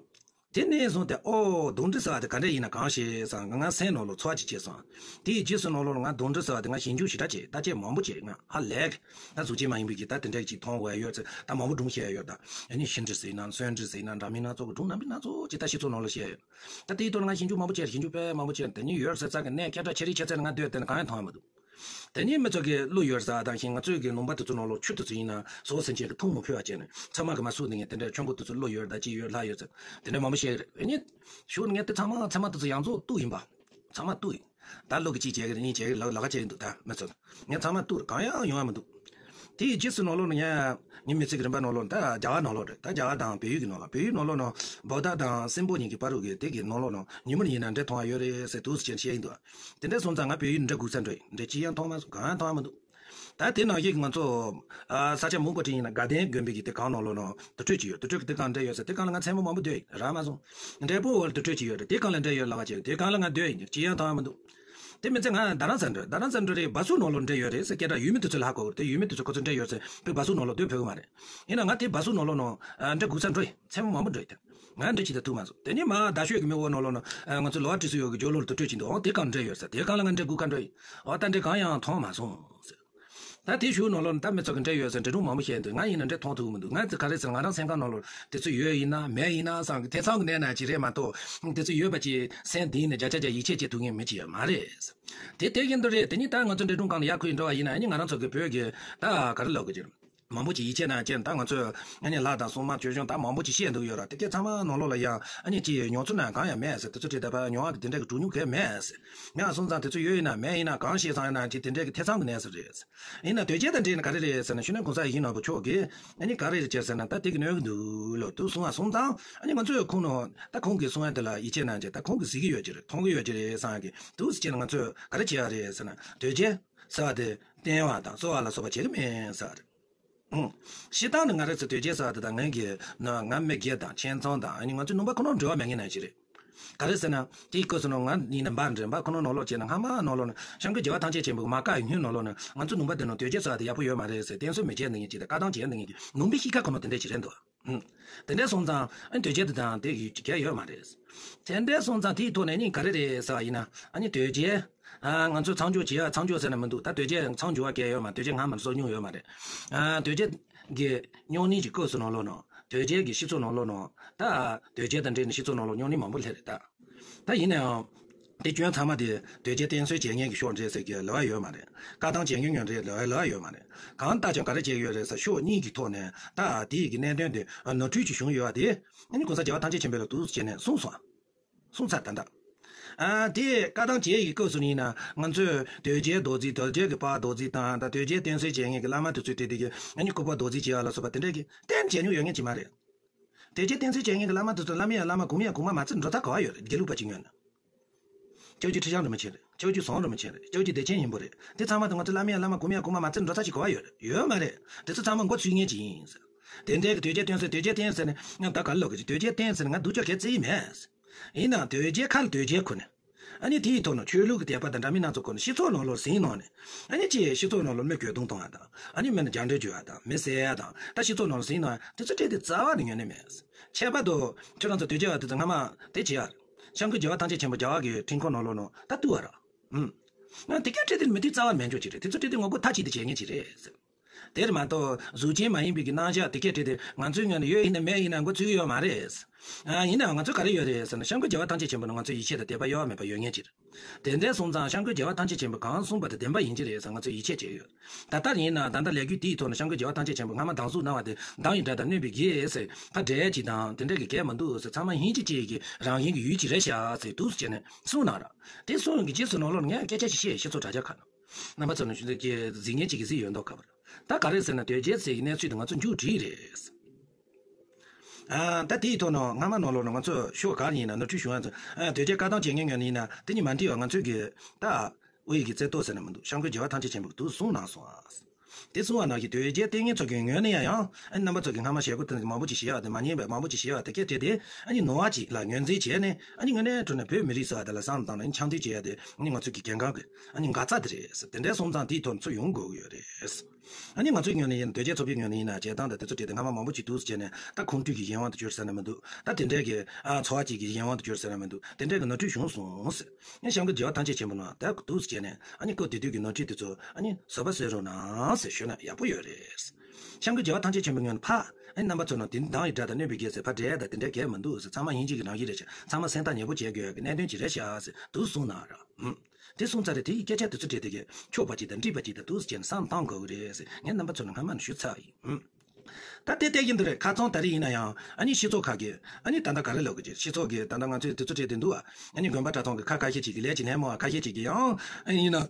དེ་ནས་བཟུང་སྟེ་ཨོ་གདོན་འདྲེ་ཟེར་བ་དེ་ག་འདྲ་ཡིན་ན་གང་ཤེས་བསམ། ང་སེམས་ནང་ལ་ཚོར་བ་ཅིག་སྐྱེས་སོང་། དེའི་རྗེས་སུ་ནང་ལོགས་ལ་ང་གདོན་འདྲེ་ཟེར་བ་དེ་ང་ཞིབ་འཇུག་ཞེ་དྲག་བྱས། ད་ཅི་མང་པོ་བྱས། ང་ཧ་ལས་ཀི། ད་གཟུགས་ཅན་མ་ཡིན་པའི་གི་ད་དེ་འདྲ་ཅིག་མཐོང་བ་ཡོད་ཚེ་ད་མང་པོ་སྒྲུང་བཤད་ཡོད། ད་ཡང་ནི་ཤིང་འདྲེ་ཟེར་ན་གསོན་འདྲེ་ཟེར་ན་འདྲ་མིན་སྣ་ཚོགས་ཀྱི་སྒྲུང་རྣམ་པ་སྣ་ཚོགས་ཅིག་ད་ཤི་ཚོ་ནང་ལ་བཤད་ཡོད། ད་དེའི་ཐོག་ལ་ང་ཞིབ་འཇུག་མང་པོ་བྱས། ཞིབ་འཇུག་དཔེ་མང་པོ་བྱས། དེ་ནི་ཡོད་ཟེར་ཙང་གི་གནས་སྐད་གྲགས་ཆེ་རིགས་ཆེ་ཚད་ནི་ང་སྡོད་དེ་ནི་གང་ཡང་མཐོང་ཡ་མི་འདུག་དེ་ནས་མི་ཚོ་གིས་གླུ་ཡོད་ཟེར་བ་དང་བཞིན་ང་ཚོའི་གི་ལུང་པ་དེ་ཚོ་ནང་ལོགས་ཆུ་དེ་ཚོ་ཡིན་ན་ཟོག་སེམས་ཅན་གྱི་འཐུང་མི་ཕོད་པ་བྱས་ནས་ཚང་མ་གི་མ་སུ་ནི་ངས་དེ་འདྲའི་ཆོས་འཁོར་དེ་ཚོ་གླུ་ཡོད་ད་ཅི་ཡོད་ལྷ་ཡོད་ཟེར་དེ་འདྲ་མང་པོ་བཤད་ཀྱི་རེད། ཨེ་ནི་ཞུ་ངས་དེ་ཚང་མ་ཚང་མ་དེ་ཚོ་ཡང་ཚོ་གཏུག་ཡིན་པ། ཚང་མ་གཏུག་ཡིན། ད་གླུ་གི་གཅིག་བྱས་ཀྱི་རེད། གཉིས་བྱས་ཀྱི་རེད། ལ་ལ་ཁ་བྱས་ཀྱི་འདུག་ད་མི་ཚོ་ངས་ཚང་མ་གཏུག་རེད། གང་ཡང་ཡོང་ཡ་མི་འདུག་དེའི་རྗེས་སུ་ནང་ལོགས་ནས་ངས་ངའི་མི་ཚེ་གི་རིམ་པ་ནང་ལོགས་ད་རྒྱ་གར་ནང་ལོགས་རེད། ད་རྒྱ་གར་དང་བལ་ཡུལ་གི་ནང་ལོགས་བལ་ཡུལ་ནང་ལོགས་ནང་བོ་ད་དང་སྲིན་པོ་གཉིས་ཀྱི་བར་དུ་གི་དེ་གི་ནང་ལོགས་ནང་ཉིན་མོར་ཡིན་ན་འདྲེ་མཐོང་བ་ཡོད་རེད་ཟེར་འདུག་ཟེར་བཤད་ཡིན་འདུག་དེ་འདྲ་སོང་ཙང་ང་བལ་ཡུལ་འདྲེ་སྒུག་ས་འགྲོ་ཡིན། འདྲེ་ཅི་ཡང་མཐོང་མ་སོང་། གང་ཡང་མཐོང་མ་འདུག་ད་དེ་ནང་བཞིན་ང་ཚོ་ཨ་ས་ཆ་མང་པོ་ཅིག་ཡིན་ན་དགའ་ལྡན་དགོན་པའི་གི་དེ་གང་ནང་ལོགས་ནང་དུར་ཁྲོད་ཅིག་ཡོད། དུར་ཁྲོད་ཀྱི་དེ་གང་འདྲེ་ཡོད་ཟེར་དེ་གང་ལ་ང་མཚན་མོ་མང་པོ་སྡོད་ཡིན། རག་མ་སོང་། འབྲས་སྤུངས་འོག་ལ་དུར་ཁྲོད་ཅིག་ཡོད་རེད། དེ་གང་ལ་འདྲེ་ཡོད་ལབ་པ་ཅིག་དེ་གང་ལ་ང་སྡོད་ཡིན། ཅི་ཡང་མཐོང་མ་འདུག་དེ་མི་ཚེ་ང་རྡ་རམ་ས་འགྲོ། རྡ་རམ་ས་འགྲོ་རེད། སྦ་སུ་ནང་ལོགས་འདྲེ་ཡོད་རེད་ཟེར་སྐད་གྲགས་ཡུལ་མི་དེ་ཚོ་ལ་ཧ་གོ་གི་རེད། དེ་ཡུལ་མི་དེ་ཚོ་ཁོ་ཚོ་འདྲེ་ཡོད་ཟེར་བོད་སྦ་སུ་ནང་ལོགས་སྡོད་ཕོད་གི་མ་རེད། ཡིན་ན་ང་དེ་སྦ་སུ་ནང་ལོགས་ནང་འདྲེ་སྒུག་ས་འགྲོ་ཡིན། མཚན་མོ་མང་པོ་འགྲོ་ཡིན། དེ་ང་འདྲེ་ཅིག་དང་ཐུག་མ་སོང་། དེ་ནས་མ་རྡ་ཤོད་ཀྱི་མི་འོག་ནང་ལོགས་ནང་ང་ཚོ་ལོ་བ་ཁྲི་སུ་ཡོད་གི་ཇོ་ལོ་ལ་དུར་ཁྲོད་ཅིག་འདུག་འོང་དེ་གང་འདྲེ་ཡོད་ཟེར་དེ་གང་ལ་ང་འདྲེ་སྒུག་ག་འགྲོ་ཡིན། འོ་ད་འདྲེ་གང་ཡང་མཐོང་མ་སོང་ཟེར། ད་དེ་གཞུག་ནང་ལོགས་ནས་ད་མི་ཚོ་གི་འདྲེ་ཡོད་ཟེར་འདྲེ་སྒྲུང་མང་པོ་བཤད་འདུག་ང་ཡིན་ན་འདྲེ་མཐོང་ཐུབ་ཀྱི་མི་འདུག་ང་ཚོ་ག་རེ་ཟེར་ང་རང་སེམས་ཁམས་ནང་ལོགས་དེ་ཚོ་ཡོད་ཡིན་ན་མེད་ཡིན་ན་བསམ་གི། དེང་སང་གི་གནས་ན་ཅི་རེད་མ་གཏོགས་དེ་ཚོ་ཡོད་པ་ཅིག་སེམས་གཏིང་ནས་བརྒྱ་ཆ་བརྒྱ་ཡིད་ཆེས་བྱེད་ཐུབ་མཁན་མི་ཅིག་ཡོད་མ་རེད། དེ་དེ་བཞིན་དུ་རེད། དེ་ནི་ད་ང་ཚོ་འདྲེ་སྒྲུང་སྒང་ལ་ཡར་ཁུར་འགྲོ་བ་ཡིན་ན་ཨ་ནི་ང་རང་ཚོ་གི་བོད་ཀྱི་ད་ག་རེ་ལབ་དགོས་ཀྱི་རེད། མང་པོ་ཅིག་ཡིད་ཆེས་གནང་བྱས་ད་ང་ཚོས་ཨ་ནི་ལྷ་དང་སྲུང་མ་ཆོས་སྐྱོང་ད་མང་པོ་ཅིག་བཤད་འདུག་ཡོད་ར། དེ་གས་ཚང་མ་ནང་ལོགས་ལ་ཡང་ཨ་ནི་ཅིག་མྱོང་ཚོར་ན་གང་ཡང་མེད་ཟེར། དེ་ཚོ་ཁྲིད་བསྡད་པ་མྱོང་བ་གི་དེ་འདྲ་གི་གྲུབ་མྱོང་གང་ཡང་མེད་ཟེར། མེད་པ་སོང་ཙང་དེ་ཚོ་ཡོད་ཡིན་ན་མེད་ཡིན་ན་གང་ཤེས་ཙང་ཡིན་ན་ཅིག་དེ་འདྲ་གི་ཐེ་ཚོམ་གི་གནས་ཚུལ་རེད། ཡིན་ན་དོལ་རྒྱལ་དང་འབྲེལ་ནས་ག་རེ་རེད་ཟེར་ན་ཤུལ་ནས་གོང་ས་ཡིད་བཞིན་ནོར་བུ་མཆོག་གིས་ཨ་ནི་ག་རེ་རེད་ཟེར་ན་ད་དེ་གི་གནོད་གི་འདུག་ལོ་དུ་གསུང་བ་སོང་ཙང་ཨ་ནི་ང་ཚོས་ཁོང་ནོ་ད་ཁོང་གི་གསུང་བ་དེ་ལ་ཡིད་ཆེས་གནང་བྱས་ད་ཁོང་གིས་གཟིགས་ཀྱི་ཡོད་ཀྱི་རེད། མཐོང་གི་ཡོད་ཀྱི་རེད་བསམ་གི་འདུག་ཟེར་བྱས་ན་ང་ཚོས་ག་རེ་བྱེད་ཡ་རེད་ཟེར་ན་དོལ་རྒྱལ་ཟེར་བ་དེ་བསྟེན་བ་དང་གསོལ་བ་ལ་སོགས་པ་བྱེད་གི་མེད་ཟེར་བ་རེད། ཨང་། སྤྱིར་བཏང་ནི་ང་རང་ཚོ་དོལ་རྒྱལ་ཟེར་བ་དེ་དང་ངའི་གི་ན་ང་མི་སྒེར་དང་ཁྱིམ་ཚང་དང་ཨ་ནི་ང་ཚོའི་ནང་པ་ཁོ་ནར་འབྲེལ་བ་མེད་མཁན་ནང་ཞིག་རེད། ག་རེ་ཟེར་ན་དེའི་སྐབས་སུ་ནང་ང་ཡིན་ན་འབའ་འདྲེ་འབའ་ཁོ་ནར་ནང་ལོགས་བྱས་ན་སྔ་མ་ནང་ལོགས་ནས་སྐྱབས་མགོན་རྒྱལ་བ་ཐམས་ཅད་མཁྱེན་པའི་མ་བཀའ་ཡོད་སྔོན་ནང་ལོགས་ནས་ང་ཚོ་ནང་པ་དེ་ནང་དོལ་རྒྱལ་ཟེར་བ་དེ་ཡག་པོ་ཡོད་མ་རེད་ཟེར་བསྟེན་གསོལ་མི་བྱེད་འདི་ངེས་ཅིག་དང་བཀའ་ཐང་བྱེད་འདི་ངེས་ཅིག་དང་ནང་པའི་གཤིས་ཀ་ཁོ་ནར་དེ་འདྲ་ཞིག་རེད་འདུག་ཨང་། དེ་འདྲ་སོང་ཙང་ཨ་ནི་དོལ་རྒྱལ་དེ་དང་དེ་ཡི་གལ་ཡོད་མ་རེད། དེ་འདྲ་སོང་ཙང་དེའི་ཐོག་ནས་ནི་ག་རེ་རེད་ཟེར་བ་ཡིན་ན་ཨ་ནི་དོལ་རྒྱལ། ཨ་ང་ཚོས་མཚམས་འཇོག་བྱེད་ཡ་མཚམས་འཇོག་ཟེར་ན་མི་འདུག་ད་དོལ་རྒྱལ་མཚམས་འཇོག་བ་གལ་ཡོད་མ་རེད། དོལ་རྒྱལ་ང་མར་སོ་མྱོང་ཡོད་མ་རེད། ཨ་དོལ་རྒྱལ་གྱི་སྨྱུང་གནས་ཀྱི་སྐབས་སུ་ནང་ལོགས་ནང་དོལ་རྒྱལ་གྱི་སྤྱི་ཚོགས་ནང་ལོགས་ནང་ད་དོལ་རྒྱལ་དང་འབྲེལ་ནས་སྤྱི་ཚོགས་ནང་ལོགས་སྨྱུང་གནས་མང་པོ་སླེབས་རེད་ད། ད་ཡིན་ནའང་། དེ་སྐྱོན་ཚང་མ་དེ་དོལ་རྒྱལ་བསྟེན་གསོལ་བྱེད་མཁན་གྱི་ཕྱོགས་འདྲེས་ཟེར་གྱི་ལབ་ཡ་ཡོད་མ་རེད། བཀའ་ཐང་བྱེད་མཁན་ངོས་འདྲེས་ལབ་ཡ་ལབ་ཡ་ཡོད་མ་རེད། གང་ལྟར་ཀྱང་ག་རེ་བྱེད་ཀྱི་ཡོད་རེད་ཟེར་ཕྱོགས་གཉིས་ཀྱི་ཐོག་ནས་ད་དེ་ཡི་གི་གནད་དོན་དེ་ནོར་འཁྲུལ་ཅིག་བྱུང་ཡོད་པ་དེ་ཨ་ནི་གོང་ས་རྒྱལ་བ་ཐམས་ཅད་མཁྱེན་པ་ལ་འདུག་ཟེར་ནས་གསུངས་སོང་། གསུངས་ཚར་ད་ལྟ། ཨ་དེ་བཀའ་ཐང་བྱེད་ཡི་གི་སྐབས་སུ་ཡིན་ན་ང་ཚོས་དོལ་རྒྱལ་རྡོ་རྗེ་དོལ་རྒྱལ་གྱི་དཔལ་རྡོ་རྗེ་དང་ད་དོལ་རྒྱལ་བསྟེན་གསོལ་བྱེད་མཁན་གྱི་བླ་མ་དེ་ཚོའི་གྲས་དེ་གི་ཨ་ནི་སྐུ་པར་རྡོ་རྗེ་བྱེད་ཡ་ལ་སོགས་པ་དེ་འདྲས་ཀྱི་བསྟེན་བྱེད་མྱོང་ཡོད་མཁན་ཅིག་མ་རེད། དེ་རྗེས་བསྟེན་གསོལ་བྱེད་མཁན་གྱི་བླ་མ་དེ་ཚོ་བླ་མའི་བླ་མ་གོང་མའི་གོང་མ་མ་བརྩིས་འགྲོ་ཐབས་ག་བ་ཡོད་རེད། དགེ་ལུགས་པ་ཅིག་ངོས་ནས། ཁྱོད་ཀྱིས་ཁྲི་བྱང་རུ་མི་ཆེན་རེད། ཁྱོད་ཀྱིས་ཟམ་རུ་མི་ཆེན་རེད། ཁྱོད་ཀྱིས་བདེ་ཆེན་ཡིན་པོ་རེད། དེ་ཚང་མ་དེ་ང་ཚོ་བླ་མའི་བླ་མ་གོང་མའི་གོང་མ་མ་བརྩིས་འགྲོ་ཐབས་ཅིག་ག་བ་ཡོད་རེད། ཡོད་མ་རེད། དེ་ཚོ་ཚང་མ་མགོ་ཚོས་མཁན་ཅིག་ཡིན་ཟེར། དེ་འདྲའི་གི་དོལ་རྒྱལ་བསྟེན་གསོལ་དོལ་རྒྱལ་བསྟེན་ཟེར་ནས་ང་ད་ག་རེ་ལབ་དགོས་ཀྱི་དོལ་རྒྱལ་བསྟེན་ཟེར་ནས་ང་སྡུག་ཅག་གས་བརྩི་ཡི་མེད། ཡིན་ནའང་དོལ་རྒྱལ་ཁ་ལ་དོལ་རྒྱལ་ཁུར་ནས། ཨ་ནི་དེའི་ཐོག་ནས་ཆོས་ལུགས་ཀྱི་དད་པ་དང་འདྲ་མིན་སྣ་ཚོགས་སྐོར་ནས་སྤྱི་ཚོགས་ནང་ལོགས་ཟིང་གནང་ནས། ཨ་ནི་ཅིག་སྤྱི་ཚོགས་ནང་ལོགས་མི་གྱོད་གདུང་གཏོང་བ་དང་། ཨ་ནི་མི་ནི་རྒྱ་འདྲེ་འཇུ་བ་དང་མི་བསད་ཡ་དང་ད་སྤྱི་ཚོགས་ནང་ལོགས་ཟིང་གནང་ཡ་དེ་ཚོ་སྤྲད་དེ་རྩ་བ་ནས་ཉན་ནི་མེད། ཁྱད་པར་དུ་ཁྱོད་རང་ཚོ་དོལ་རྒྱལ་བ་དེ་ཚོ་སྔ་མ་དེ་བྱེད་ཡ་རེད། སྐྱབས་མགོན་རྒྱལ་བ་ཐམས་ཅད་མཁྱེན་པ་རྒྱ་གར་གྱི་ཁྲིམས་ཁང་ནང་ལོགས་ནང་ད་བཏུལ་བ་ར། ཨུམ། ང་དེ་གས་སྤྲད་དེ་མི་དེ་རྩ་བ་མེད་འཇོག་ཅིག་རེད། དེ་ཚོ་སྤྲད་དེ་ངོ་རྒོལ་མཐའ་གཅིག་ཏུ་བྱེད་མཁན་ཅིག་རེད། དེར་མ་གཏོགས་གཟུགས་ཅན་མ་ཡིན་པའི་གི་རྣམ་གཞག་དེ་སྐད་བྲིས་ཏེ་ང་ཚོའི་ངོས་ནས་ཡོད་ཡིན་ན་མེད་ཡིན་ན་མགོ་ཚོས་ཡོད་མ་རེད། ཨ་ཡིན་ནའང་ང་ཚོ་ག་རེ་ཡོད་རེད་ཟེར་ན་སྐྱབས་མགོན་རྒྱལ་བ་ཐམས་ཅད་མཁྱེན་པ་ནི་ང་ཚོའི་ཡིད་ཆེས་དང་དད་པ་གཡོ་བ་མེད་པ་ཡོད་མཁན་ཅིག་རེད། དེ་འདྲ་སོང་ཙང་སྐྱབས་མགོན་རྒྱལ་བ་ཐམས་ཅད་མཁྱེན་པ་གང་གསུངས་པ་དེ་བདེན་པ་ཡིན་གྱི་རེད་ཟེར་ང་ཚོས་ཡིད་ཆེས་བྱས་ཡོད། ད་ལྟར་ཡིན་ན་ད་ལྟ་ལས་འགུལ་དེའི་ཐོག་ནས་སྐྱབས་མགོན་རྒྱལ་བ་ཐམས་ཅད་མཁྱེན་པ་སྔ་མ་སྡང་ཟུག་གནང་བ་དེ་སྡང་བའི་དགྲ་དང་གནོད་པའི་དགེ་ཟེར་ད་འདྲ་ཅིག་དང་དེ་འདྲ་གི་གལ་མི་འདུག་ཟེར་ཚང་མ་ཡིན་གཅིག་གཅིག་གི་རང་བཞིན་གྱི་ཡུལ་གཅིག་རེད་ཤག་ཟེར་འདུག་ཟེར་ནས་གསུངས་གནང་ར། དེ་གསུངས་ཀྱི་རྗེས་སུ་ནང་ལོགས་ངས་སྐད་ཆ་ཞིག་བཤད་ཡིན། སྤྱི་ཚོགས་དྲ་རྒྱ་ཁག་ནང་རྣམ་པ་ཚོ་ནས་ཞུ་འདོད་ཀྱི་གཟིགས་མཁན་གཅིག་གིས་གཟིགས་ཡོད་མདོག་ཁ་པར། ད་ག་རེ་ཟེར་ན་དོལ་རྒྱལ་ཟེར་གྱི་གནས་ཚུལ་དེ་ང་ཚོ་མཇུག་བསྒྲིལ་རེད། ཨ་ད་དེའི་ཐོག་ནས་སྔ་མ་ནང་ལོགས་ནས་ང་ཚོ་ཕྱོགས་ག་ནས་ཡིན་ན་ནོར་འཁྲུལ་བྱུང་ཡ་ཚོ་ཨ་དོལ་རྒྱལ་བཀའ་ཐང་བྱེད་མཁན་ངོས་ནས་ཡིན་ན་དེ་གཉིས་མ་འགྲིག་པ་ང་ཚོའི་གི་ད་དབུ་ཡི་གི་རྩེ་ཏོག་ཟེར་ན་མི་འདུག་སྐྱབས་མགོན་རྒྱལ་བ་ཐམས་ཅད་མཁྱེན་པ་གི་དུ་གསུངས་གནང་སོང་ཨ། དེ་གསུངས་པ་ནང་བཞིན་དོལ་རྒྱལ་བསྟེན་མཁན་ཚོ་གི་ངོས་ནས་ཡང་ཡང་ཨ་རྣམ་པ་ཚོ་གི་སྔ་མ་བྱེད་སྒོ་དེ་མང་པོ་ཅིག་བྱེད་ཡ་དེ་མ་ཉན་པ་མང་པོ་ཅིག་བྱེད་ཡ་དེ་སྐད་བྲིས་ཏེ་ཨ་ནི་ནོར་བ་ཅིག་ལ་ངོས་འཛིན་བྱས་ནས་ཨ་ནི་དངོས་གནས་དྲང་གནས་བོད་མི་རིགས་ཟེར་བ་དེ་ལ་བསམ་བློ་བཏང་ནས་ཨ་ནི་འཆམ་མཐུན་བྱེད་ཡ་དེ་ཨ་ནི་ང་ཚོ་གི་གལ་འགངས་གི་ཨ་ནི་འགག་རྩ་དེ་རེད། དེ་འདྲ་སོང་ཙང་དེའི་ཐོག་ཚུར་ཡོང་དགོས་ཀྱི་ཡོད་རེད། ཨ་ནི་ང་ཚོའི་ངོས་ནས་ཡིན། དོལ་རྒྱལ་ཚོགས་པའི་ངོས་ནས་ཡིན་ན་བྱེད་སྟངས་དང་དེ་ཚོ་བྲིས་ཏེ་སྔ་མ་མང་པོ་ཅིག་འདུག་ཟེར་ནས། ད་ཁོང་ཁྲོ་གི་གཞན་དབང་དུ་གྱུར་ཟེར་ན་མི་འདུག་ད་དེ་འདྲའི་གི་ཨ་ཚོར་བ་ཅིག་གི་གཞན་དབང་དུ་གྱུར་ཟེར་ན་མི་འདུག་དེ་འདྲའི་གི་ནོར་འཁྲུལ་བྱུང་སོང་ཟེར། ཨ་ནི་གཤམ་གྱི་རྒྱལ་བ་ཐམས་ཅད་མཁྱེན་པ་ནང་ད་འདུག་ཟེར་ནས། ཨ་ནི་ཁོ་དེ་དུས་ཀྱི་ནོར་འཁྲུལ་དེ་ཚོ་ཨ་ནི་བཟོད་པ་བཟོད་རོགས་གནང་ཟེར་ཞུས་ན་ཡག་པོ་ཡོད་རེད། གཤམ་གྱི་རྒྱལ་བ་ཐམས་ཅད་མཁྱེན་པའི་ངོས་ནས་ཕར། ཨ་ནི་རྣམ་པ་ཚོ་ནང་དེ་སྡང་བའི་དགྲ་དང་གནོད་པའི་རྒྱལ་ཟེར་ཕར་འདྲེ་དང་དེ་འདྲའི་གལ་མི་འདུག་ཟེར། ཚང་མ་དབྱིན་ཇི་གི་ནང་བཞིན་རེད་ཤག་ཚང་མ་སེམས་ཐག་ཉེ་པོ་བྱེད་དགོས་ཀྱི་གནད་དོན་ཅིག་རེད་ཤག་ཟེར་འདུག་གསུངས་གནང་རོགས། ཨུམ། དེ་གསུངས་ཚར་རེད། དེ་ཡི་སྐད་ཆ་དེ་ཚོ་བྲིས་ཏེ་གི་འཁྱོག་པ་ཅིག་དང་འགྲིག་པ་ཅིག་དང་འདུག་ཟེར་ནས་བསམ་བཏང་དགོས་ཀྱི་རེད་ཟེར་ངས་རྣམ་པ་ཚོ་ལ་སྔ་མ་ནས་ཞུ་ཚར་ཡིན། ཨུམ། ད་དེ་ལྟ་ཡིན་དུ་རེད། ཁ་ཚང་ད་རེས་ཡིན་ན་ཡང་ཨ་ནི་སྤྱི་ཚོགས་ཁག་གི་ཨ་ནི་ད་ལྟ་ག་རེ་ལབ་དགོས་ཀྱི། སྤྱི་ཚོགས་ཀྱི་ད་ལྟ་ང་ཚོས་དེ་ཚོ་བྲིས་ཏེ་འདུག་ཨ་ནི་དགོན་པ་གྲྭ་ཚང་གི་ཁ་ཁ་ཤས་ཅིག་གི་ལས་ཀྱི་ནད་མོ་ཁ་ཤས་ཅིག་གི་ཡང་ཨ་ནི་ཡིན་ན།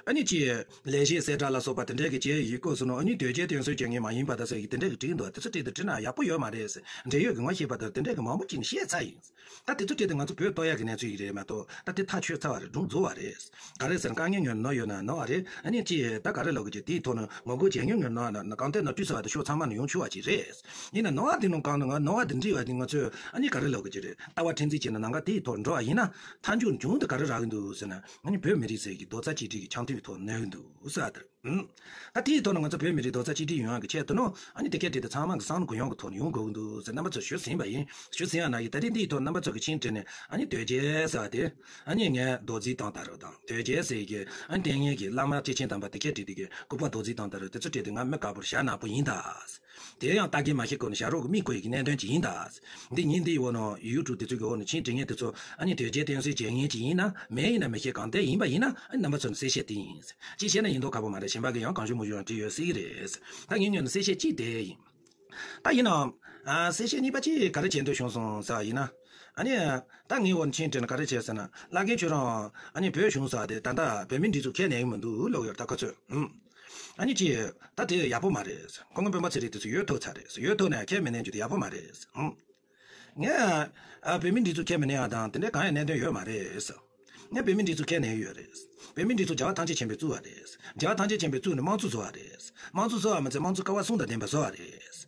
ཨ་ནི་ཅི། ལས་བྱེད་གསལ་བསྒྲགས་ལ་སོགས་པ་དེ་འདྲའི་གི་བྱས་ཡི་སྐོར་སོང་ནོ། ཨ་ནི་དོལ་རྒྱལ་བསྟེན་གསོལ་བྱེད་མཁན་མ་ཡིན་པ་དང་ཟེར་གི་དེ་འདྲའི་གི་བྲིས་འདུག་དེ་ཚོ་བྲིས་ཏེ་བྲིས་ན་ཡག་པོ་ཡོད་མ་རེད་ཟེར། འབྲེལ་ཡོད་ཀྱི་ངོ་ཤེས་པ་དང་དེ་འདྲའི་གི་མང་པོ་ཅིག་ནས་བཤད་ཚར་ཡིན། ད་དེ་ཚོ་བྲིས་ཏེ་ང་ཚོ་བོད་གཏོར་ཡག་གི་གནས་ཚུལ་ཡིན་རེད་མ་གཏོགས། ད་དེ་ཐག་ཆོད་ཚར་བ་རེད། སྒྲུང་རྫོགས་བ་རེད། ག་རེ་ཟེར་ན་དཀའ་ངལ་ཉོན་ནོ་ཡོད་ན་ནོ་བ་རེད། ཨ་ནི་ཅི་ད་ག་རེ་ལབ་དགོས་ཀྱི། དེའི་ཐོག་ནས་ངོ་རྒོལ་བྱེད་མྱོང་ཡོད་ན་ན་གང་ལྟར་ནོར་འཁྲུལ་ཟེར་བ་དེ་ཕྱོགས་ཚང་མ་ནས་ཡོང་ཆོག་པ་ཅིག་རེད། ཡིན་ན་ནོར་བ་དེ་ནང་གང་ནང་ནོར་བ་དེ་འདྲི་བ་དེ་ང་ཚོས་ཨ་ནི་ག་རེ་ལབ་དགོས་ཀྱི་རེད། ལྟ་བ་ཁྲིམས་འཛིན་བྱས་ན་ནང་ག་དེའི་ཐོག་འགྲོ་བ་ཡིན་ན་མཐའ་མཇུག་འབྱུང་དེ་ག་རེ་རག་གི་འདུག་ཟེར་ན། ཨ་ནི་བོད་མི་རིགས་ཟེར་གྱི་རྡོག་རྩ་གཅིག་སྒྲིལ་གྱི་འཆམ་མཐུན་གྱི་ཐོག་གནས་ཀྱི་འདུག་ཟེར་བ་དེ་རེད། ཨུམ། ད་དེའི་ཐོག་ནས་ང་ཚོ་བོད་མི་རིགས་རྡོག་རྩ་གཅིག་སྒྲིལ་ཡོང་ཡག་གི་ཆེད་དུ་ནོ། ཨ་ནི་དེ་སྐད་བྲིས་ཏེ་ཚང་མ་གི་བསམ་བློ་གུ་ཡངས་ཀྱི་ཐོག་ནས་ཡོང་དགོས་ཀྱི་འདུག་ཟེར་རྣམ་པ་ཚོ་ཞུ་ཟིན་པ་ཡིན། ཞུ་ཟིན་ཡང་ན་ཡིན། ད་རེས་འདིའི་ཐོག་རྣམ་པ་ཚོ་གི་ཆིངས་བྲིས་ནས། ཨ་ནི་དོལ་རྒྱལ་ཟེར་བ་དེ་ཨ་ནི་ངས་རྡོག་རྫིས་བཏང་ད་རོགས་དང་། དོལ་རྒྱལ་ཟེར་གྱི་ཨ་ནི་ལྟས་ངན་གྱི་བླ་མ་སྐྱེས་ཆེན་དམ་པ་དེ་སྐད་བྲིས་ཏེ་གི་སྐུ་པར་རྡོག་རྫིས་བཏང་ད་རོགས། དེ་ཚོ་བྲིས་ཏེ་ང་མི་དཀར་པོར་བཞག་ནག་པོ་ཡིན་ད། དེ་ཡང་ལྟ་གིན་མ་ཤེས་གོ་ནས་བཞག་རོགས་ཀྱི་མི་དགོས་ཡི་གི་གནད་དོན་ཅིག་ཡིན་ད། འདི་ཉིན་འདིའི་འོག་ནང་ཡུ་ཊུབ་དེ་ཚོ་གི་འོག་ནས་ཆིངས་བྲིས་མཁན་དེ་ཚོ་ཨ་ནི་དོལ་རྒྱལ་བསྟེན་གསོལ་བྱེད་མཁན་ཅིག་ཡིན་ན་མེད་ཡིན་ན་མི་ཤེས། གང་ལྟར་ཡིན་པ་ཡིན་ན་ཨ་ནི་རྣམ་པ་ཚོ་ནས་གསལ་བཤད་དེ་ཡིན། ཅིག་བཤད་ན་ཡིན་མདོག་ཁ་པོ་མ་རེད། གཞན་པ་གི་ཡང་གང་བྱུང་མང་བྱུང་ཡང་བྲིས་ཡོད་སྲིད་ཀྱི་རེད། ད་ངའི་ངོས་ནས་གསལ་བཤད་གཅིག་དེ་ཡིན། ད་ཡིན་ནའང་། ཨ། གསལ་བཤད་གཉིས་པ་གཅིག་ག་རེ་བྱེད་འདོད་བྱུང་སོང་ཟེར་བ་ཡིན་ན། ཨ་ནི། ད་ངའི་འོག་ནས་ཆིངས་བྲིས་ནས་ག་རེ་བྱས་ཟེར་ན། བླ་རྒན་ཁྱོད་རང་ཨ་ནི་བོད་གཞུང་ཟེར་བ་དེ་ད་ལྟ་བོད་མིའི་སྒྲིག་འཛུགས་ཁས་ལེན་གྱི་མི་འདུག་ལབ་ཡོད་རེད་ད་ཁོ་ཚོས། ཨུམ། ཨ་ནི་ཅི། ད་དེ་ཡག་པོ་མ་རེད། ཁོ་ཚོ་སྤེན་པ་ཚེ་རིང་དེ་ཚོ་ཡོད་ཐུབ་ཚར་རེད། ཡོད་ཐུབ་ནའང་ཁས་མི་ལེན་རྒྱུ་དེ་ཡག་པོ་མ་རེད། ཨུམ། ངས། ཨ། བོད་མིའི་སྒྲིག་འཛུགས་ཁས་མི་ལེན་ཡག་དང་དེ་འདྲའི་གང་ཡང་གནད་དོན་ཡོད་མ་རེད། ངས་བོད་མིའི་སྒྲིག་འཛུགས་ཁས་ལེན་ཡོད་རེད། བོད་མིའི་སྒྲིག་འཛུགས་རྒྱལ་བ་ཐམས་ཅད་མཁྱེན་པས་བཙུགས་པ་རེད། རྒྱལ་བ་ཐམས་ཅད་མཁྱེན་པས་བཙུགས་ནས་དམངས་གཙོ་བཟོ་བ་རེད། དམངས་གཙོ་བཟོ་བ་མ་ཚད་དམངས་གཙོ་ཀ་བ་གསུམ་དང་ལྡན་པ་བཟོ་བ་རེད།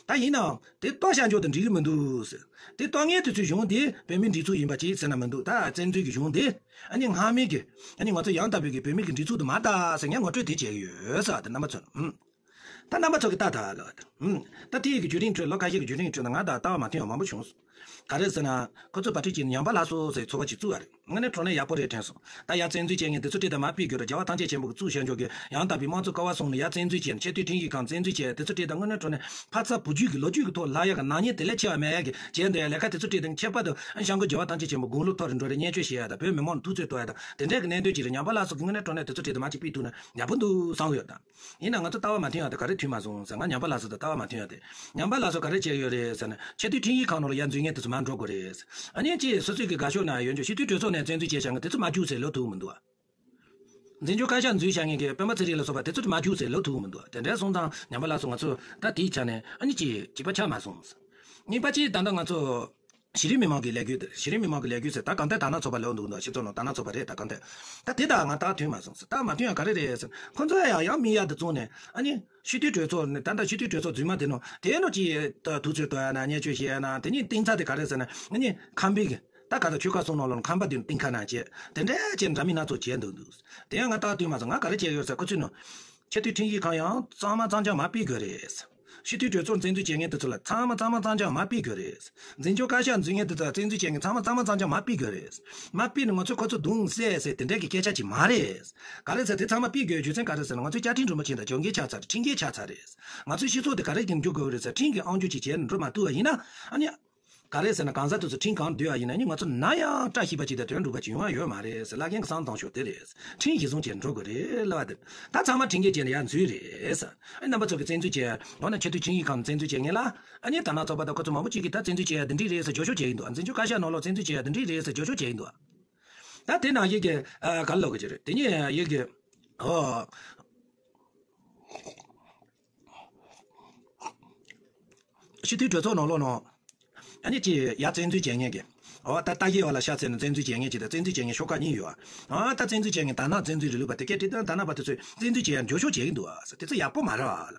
ད་ཡིན་ནའང་དེ་གཏོར་བཤགས་འཇོག་དང་འགྲིག་གི་མི་འདུག་ཟེར། དེ་གཏོར་མཁན་དེ་ཚོའི་གཞུང་དེ་བོད་མིའི་སྒྲིག་འཛུགས་ཡིན་པ་ཅིག་ཟེར་ན་མི་འདུག་ད་བཙན་འཛུལ་གྱི་གཞུང་དེ་ཨ་ནི་སྔ་མའི་གི་ཨ་ནི་ང་ཚོ་ཡང་དག་པའི་གི་བོད་མི་གི་སྒྲིག་འཛུགས་དེ་མ་རེད་ཟེར་ངས་ངོ་སྤྲོད་དེ་བྱས་ཡོད་ཟེར་བ་དེ་རྣམ་པ་ཚོར། ཨུམ། ད་རྣམ་པ་ཚོ་གི་ལྟ་ད་ལ། ཨུམ། ད་དེ་ཡི་གི་བརྒྱུད་རིམ་ཁྲོད། ལོ་ཁ་ཤས་ཀྱི་བརྒྱུད་རིམ་ཁྲོད་ནས་ང་ད་ལྟ་བ་མ་མཐུན་པ་མང་པོ་བྱུང་སོང་། ག་རེ་ཟེར་ན། ཁོ་ཚོ་བར་སྐྲུན་བྱས་ནས་ཉམས་པ་སླར་གསོ་ཟེར་ཚོགས་པ་ཅིག་བཙུགས་པ་རེད། དངོས་གནས་དྲང་གནས་ཡག་པོ་རེད་དྲན་སོང་། ད་ཡར་བཙན་འཛུལ་བྱས་མཁན་དེ་ཚོ་བྲིས་ད་མར་ཕུད་དགོས་རེད། རྒྱལ་བ་ཐམས་ཅད་མཁྱེན་པ་གི་བཙུགས་བཞག་འཇོག་གི་ཡང་དག་པའི་དམངས་གཙོ་ཀ་བ་གསུམ་ནས་ཡར་བཙན་འཛུལ་བྱས་ནས་ཆེས་མཐོའི་ཁྲིམས་ཞིབ་ཁང་བཙན་འཛུལ་བྱས། དེ་ཚོ་བྲིས་ད་དངོས་གནས་དྲང་གནས་ཕ་ཚ་བུ་རྒྱུད་ཀྱི་ལོ་རྒྱུས་ཀྱི་ཐོག་ལ་ཡག་གི་ནག་ཉེས་དེ་ལས་ཆེ་བ་མེད་ཡག་གི་བྱས་འདུག་ཡ། ལས་ཀ་དེ་ཚོ་བྲིས་ད་ཁྱད་པར་དུ་སྐྱབས་མགོན་རྒྱལ་བ་ཐམས་ཅད་མཁྱེན་པ་དགུང་ལོ་མཐོ་རུ་འགྲོ་རེད། བརྙས་བཅོས་བྱེད་ཡ་དང་བོད་མི་མང་ལ་ཐུབ་ཚོད་གཏོང་ཡ་དང་དེ་འདྲས་ཀྱི་གནད་དོན་ཅིག་རེད། ཉམས་པ་སླར་གསོ་གི་དངོས་གནས་དྲང་གནས་དེ་ཚོ་བྲིས་ད་མར་ཅིག་ཕུད་ཐུབ་ན་ཡག་པོ་འདུག་བསམ་གི་ཡོད་ད། ཡིན་ན་ང་ཚོ་ལྟ་བ་མ་མཐུན་ཡག་དེ་ག་རེ་མཐུན་མ་སོང་ཟེར། ང་ཉམས་པ་སླར་གསོ་དང་ལྟ་བ་མ་མཐུན་ཡག་དེ། ཉམས་པ་སླར་གསོ་ག་རེ་བྱས་ཡོད་རེད་ཟེར་ན། ཆེས་མཐོའི་ཁྲིམས་ཞིབ་ཁང་ནང་ལ་ཡར་འཛུལ་མཁན་དེ་ཚོ་མར་འགྲོ་དགོས་རེད། ཨ་ནི་ཅིག་སོ་སོའི་གི་དགའ་ཕྱོགས་ནང་ཡོད་འཇོག་སྤྱི་འཐུས་གྲོས་ཚོགས་ནས་བཙན་འཛུལ་བྱས་བཞག་མཁན་དེ་ཚོ་མར་རྒྱུགས་ཟེར་ལབ་ཐུབ་ཀྱི་མི་འདུག་ཨ། འཛིན་སྐྱོང་བཀའ་ཤག་འཛུལ་བཞག་མཁན་གྱི་སྤེན་པ་ཚེ་རིང་ལ་སོགས་པ་དེ་ཚོ་མར་རྒྱུགས་ཟེར་ལབ་ཐུབ་ཀྱི་མི་འདུག་ཨ། དེ་འདྲ་སོང་ཙང་ཉམས་པ་སླར་གསོ་ང་ཚོ་ད་དེའི་ཆ་ནས་ཨ་ནི་ཅིག་གཅིག་པ་ཆགས་མ་སོང་། གཉིས་པ་ཅིག་ད་ལྟ་ང་ཚོ་གཞི་རིམ་མི་མང་གི་ལས་འགུལ་དེ། གཞི་རིམ་མི་མང་གི་ལས་འགུལ་ཟེར། ད་གང་ལྟར་དར་ནག་ཚོགས་པ་ལབ་འདུག་འདུག་སྤྱི་ཚོགས་ནང་དར་ནག་ཚོགས་པ་རེད། ད་གང་ལྟར་ད་དེ་དང་ང་ལྟ་བ་མཐུན་མ་སོང་ཟེར། ལྟ་བ་མ་མཐུན་ཡག་ག་རེ་རེད་ཟེར། ཁོ་ཚོ་ཡང་ཡང་མི་གཡར་དུ་བཙོང་ནས་ཨ་ནི་སྤྱི་འཐུས་གྲོས་ཚོགས་ནས། ད་ལྟ་སྤྱི་འཐུས་གྲོས་ཚོགས་རྫུན་མ་དེ་ནང་དེ་ནང་ཅིག་ཐུབ་ཚོད་གཏོང་ཡ་ན། བརྙས་བཅོས་བྱེད་ཡ་ན། དེ་ནས་གཏིང་ཚ་དེ་ག་རེ་ཟེར་ན། ཨ་ནི་ཁམས་པའི་གི་ད་ག་ད་ཆོལ་ཁ་གསུམ་ནང་ལོགས་ཁམས་པ་དེ་གཏིང་ཁ་ན་བྱས། དེ་འདྲ་བྱས་འདྲ་མིན་སྣ་ཚོགས་བྱས་འདུག་འདུག་དེ་ཡང་ང་ལྟ་བ་མཐུན་མ་སོང་། ང་ག་རེ་བྱས་ཡོད་ཟེར། ཁོ་ཚོས་ནང་ཆེས་མཐོའི་ཁྲིམས་ཞིབ་ཁང་ཡང་གཙང་མ་གཙང་རྐྱང་མར་ཕུད་དགོས་རེད། སྤྱི་འཐུས་གྲོས་ཚོགས་བཙན་འཛུལ་བྱེད་མཁན་དེ་ཚོ་ལ་ཚང་མ་གཙང་མ་གཙང་རྐྱང་མར་ཕུད་དགོས་རེད། འཛིན་སྐྱོང་བཀའ་ཤག་འཛུལ་མཁན་དེ་ཚོ་ལ་བཙན་འཛུལ་བྱེད་མཁན་ཚང་མ་གཙང་མ་གཙང་རྐྱང་མར་ཕུད་དགོས་རེད། མར་ཕུད་ནས་ང་ཚོས་ཁོ་ཚོ་རྡུང་བསད་ཟེར་དེ་འདྲའི་གི་སྐད་ཆ་ཅིག་མ་རེད། ག་རེ་ཟེར། དེ་ཚང་མ་ཕུད་དགོས་རྒྱུ་མཚན་ག་རེ་ཟེར་ན། ང་ཚོའི་བཅའ་ཁྲིམས་རིན་པོ་ཆེ་དང་སྦྱོར་འགལ་ཆགས་ཚར་རེད། ཁྲིམས་འགལ་ཆགས་ཚར་རེད། ང་ཚོའི་སྤྱི་ཚོགས་དེ་ག་རེ་གྱིས་འགྱུར་དགོས་རེད་ཟེར། ཁྲིམས་ཀྱི་དབང་སྒྱུར་ཅིག་བྱས་ནས་འགྲོ་མ་ཐུབ་པ་ཡིན་ན། ཨ་ནི། ག་རེ་ཟེར་ན། གང་ཟག་དེ་ཚོ་ཁྲིམས་གང་འདུལ་བ་ཡིན་ན་ནི་ང་ཚོ་ནམ་ཡང་བཀྲ་ཤིས་པ་ཅིག་དང་དོན་འགྲུབ་པ་ཅིག་ཡོང་བ་ཡོད་མ་རེད་ཟེར། བླ་རྒན་གྱི་བསམ་བློ་བཏང་ཕྱོགས་དེ་རེད། ཁྲིམས་གཞི་བཟུང་བྱས་འགྲོ་དགོས་རེད་ལབ་པ་དེ། ད་ཚང་མ་ཁྲིམས་འགལ་བྱས་ནས་ཡར་འཛུལ་རེད་ཟེར། ཨ་ནི་རྣམ་པ་ཚོ་གི་བཙན་འཛུལ་བྱས། འོ་ན་ཆེས་མཐོའི་ཁྲིམས་ཞིབ་ཁང་བཙན་འཛུལ་བྱས་མཁན་ལ། ཨ་ནི་དར་ནག་ཚོགས་པ་དང་ཁོ་ཚོ་མང་པོ་ཅིག་གིས་ད་བཙན་འཛུལ་བྱས་ཡ་འདི་འདྲས་རེད་ཟེར་བརྗོད་ཤོག་བྱས་ཡིན་འདུག་འཛིན་སྐྱོང་བཀའ་ཤག་ནང་ལོགས་བཙན་འཛུལ་བྱས་ཡ་འདི་འདྲས་རེད་ཟེར་བརྗོད་ཤོག་བྱས་ཡིན་འདུག་ད་དེ་ནང་ཡི་གེ་ཨ་ག་རེ་ལབ་དགོས་ཀྱི་རེད། དེ་ནས་ཡི་གེ་ཨོ། སྤྱི་འཐུས་གྲོས་ཚོགས་ནང་ལོགས་ནང་། ཨ་ནི་ཅི་ཡར་བཙན་འཛུལ་བྱེད་མཁན་གྱི། ཨོ་ད་ལྟ་སྐྱེལ་བ་ལ་ཤ་ཚ་ནས་བཙན་འཛུལ་བྱེད་མཁན་ཅིག་དང་བཙན་འཛུལ་བྱེད་མཁན་ཤོག་ཁག་གཉིས་ཡོད་ཨ། ཨོ་ད་བཙན་འཛུལ་བྱེད་མཁན་དར་ནག་བཙན་འཛུལ་རིང་ལུགས་པ་དེ་སྐད་དེ་དང་དར་ནག་པ་དེ་ཚོས་བཙན་འཛུལ་བྱེད་ཡ་འགྱོད་བཤགས་བྱེད་ཀྱི་འདུག་ཨ། དེ་ཚོ་ཡག་པོ་མ་རེད་ཨ་ལ།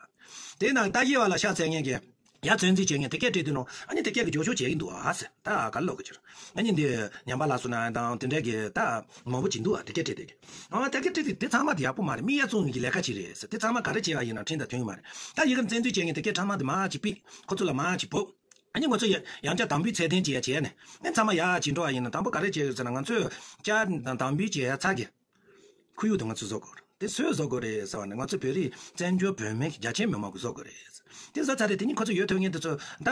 དེ་ན་ལྟ་སྐྱེལ་བ་ལ་ཤ་ཚ་མཁན་གྱི། ཡ་བཙན་འཛུལ་བྱེད་མཁན་དེ་སྐད་བྲིས་དུས་ནོ། ཨ་ནི་དེ་སྐད་ཀྱི་འགྱོད་བཤགས་བྱེད་ཀྱི་འདུག་ཨ་ཟེར། ད་ག་ལོག་གི་ཕྱིར། ཨ་ནི་འདི་ཉམས་པ་ལ་སོ་ན་དང་དེ་འདྲ་གི་ད་མང་པོ་ཅིག་འདུག་ཨ། དེ་སྐད་བྲིས་དེ་གི། ཨ་དེ་སྐད་བྲིས་དེ་དེ་ཚང་མ་དེ་ཡག་པོ་མ་རེད། མི་ཡ་བཙོང་ཡིན་གྱི་ལས་ཀ་ཅིག་རེད་ཟེར། དེ་ཚང་མ་ག་རེ་བྱེད་ཡ་ཡིན་ན་ཁྲིམས་དང་མཐུན་གྱི་མ་རེད། ད་ཡི་གེར་བཙན་འཛུལ་བྱེད་མཁན་དེ་སྐད་ཚང་མ་དེ་མ་ཅིག་ཕིག་ཁོ་ཚོ་ལ་མ་ཅིག་ཕོབ། ཨ་ནི་ང་ཚོ་ཡ་ཡང་བསྐྱར་དམ་འབུལ་ཚད་ལྡན་ཅིག་ཡ་བྱས་ནས། ཨ་ནི་ཚང་མ་ཡ་ཅིག་འགྲོ་བ་ཡིན་ན། དང་པོ་ག་རེ་བྱེད་ཡོད་ཟེར་ན། ང་ཚོས་བསྐྱར་དང་དམ་འབུལ་བྱེད་ཡ་ཚ་གི་ཁོར་ཡུག་དེ་ང་ཚོས་བཟོ་དགོས་རེད། དེ་སུས་བཟོ་དགོས་རེད་ཟེར་བ་ནི། ང་ཚོ་བོད་རིགས་བཙན་བྱོལ་བོད་མི་གི་རྒྱ་ཆེའི་མི་མང་གིས་བཟོ་དགོས་རེད། དེ་བཟོ་ཚར་རེད། དེ་ནི་ཁོ་ཚོ་ཡོད་ཐུབ་མཁན་དེ་ཚོ་ད་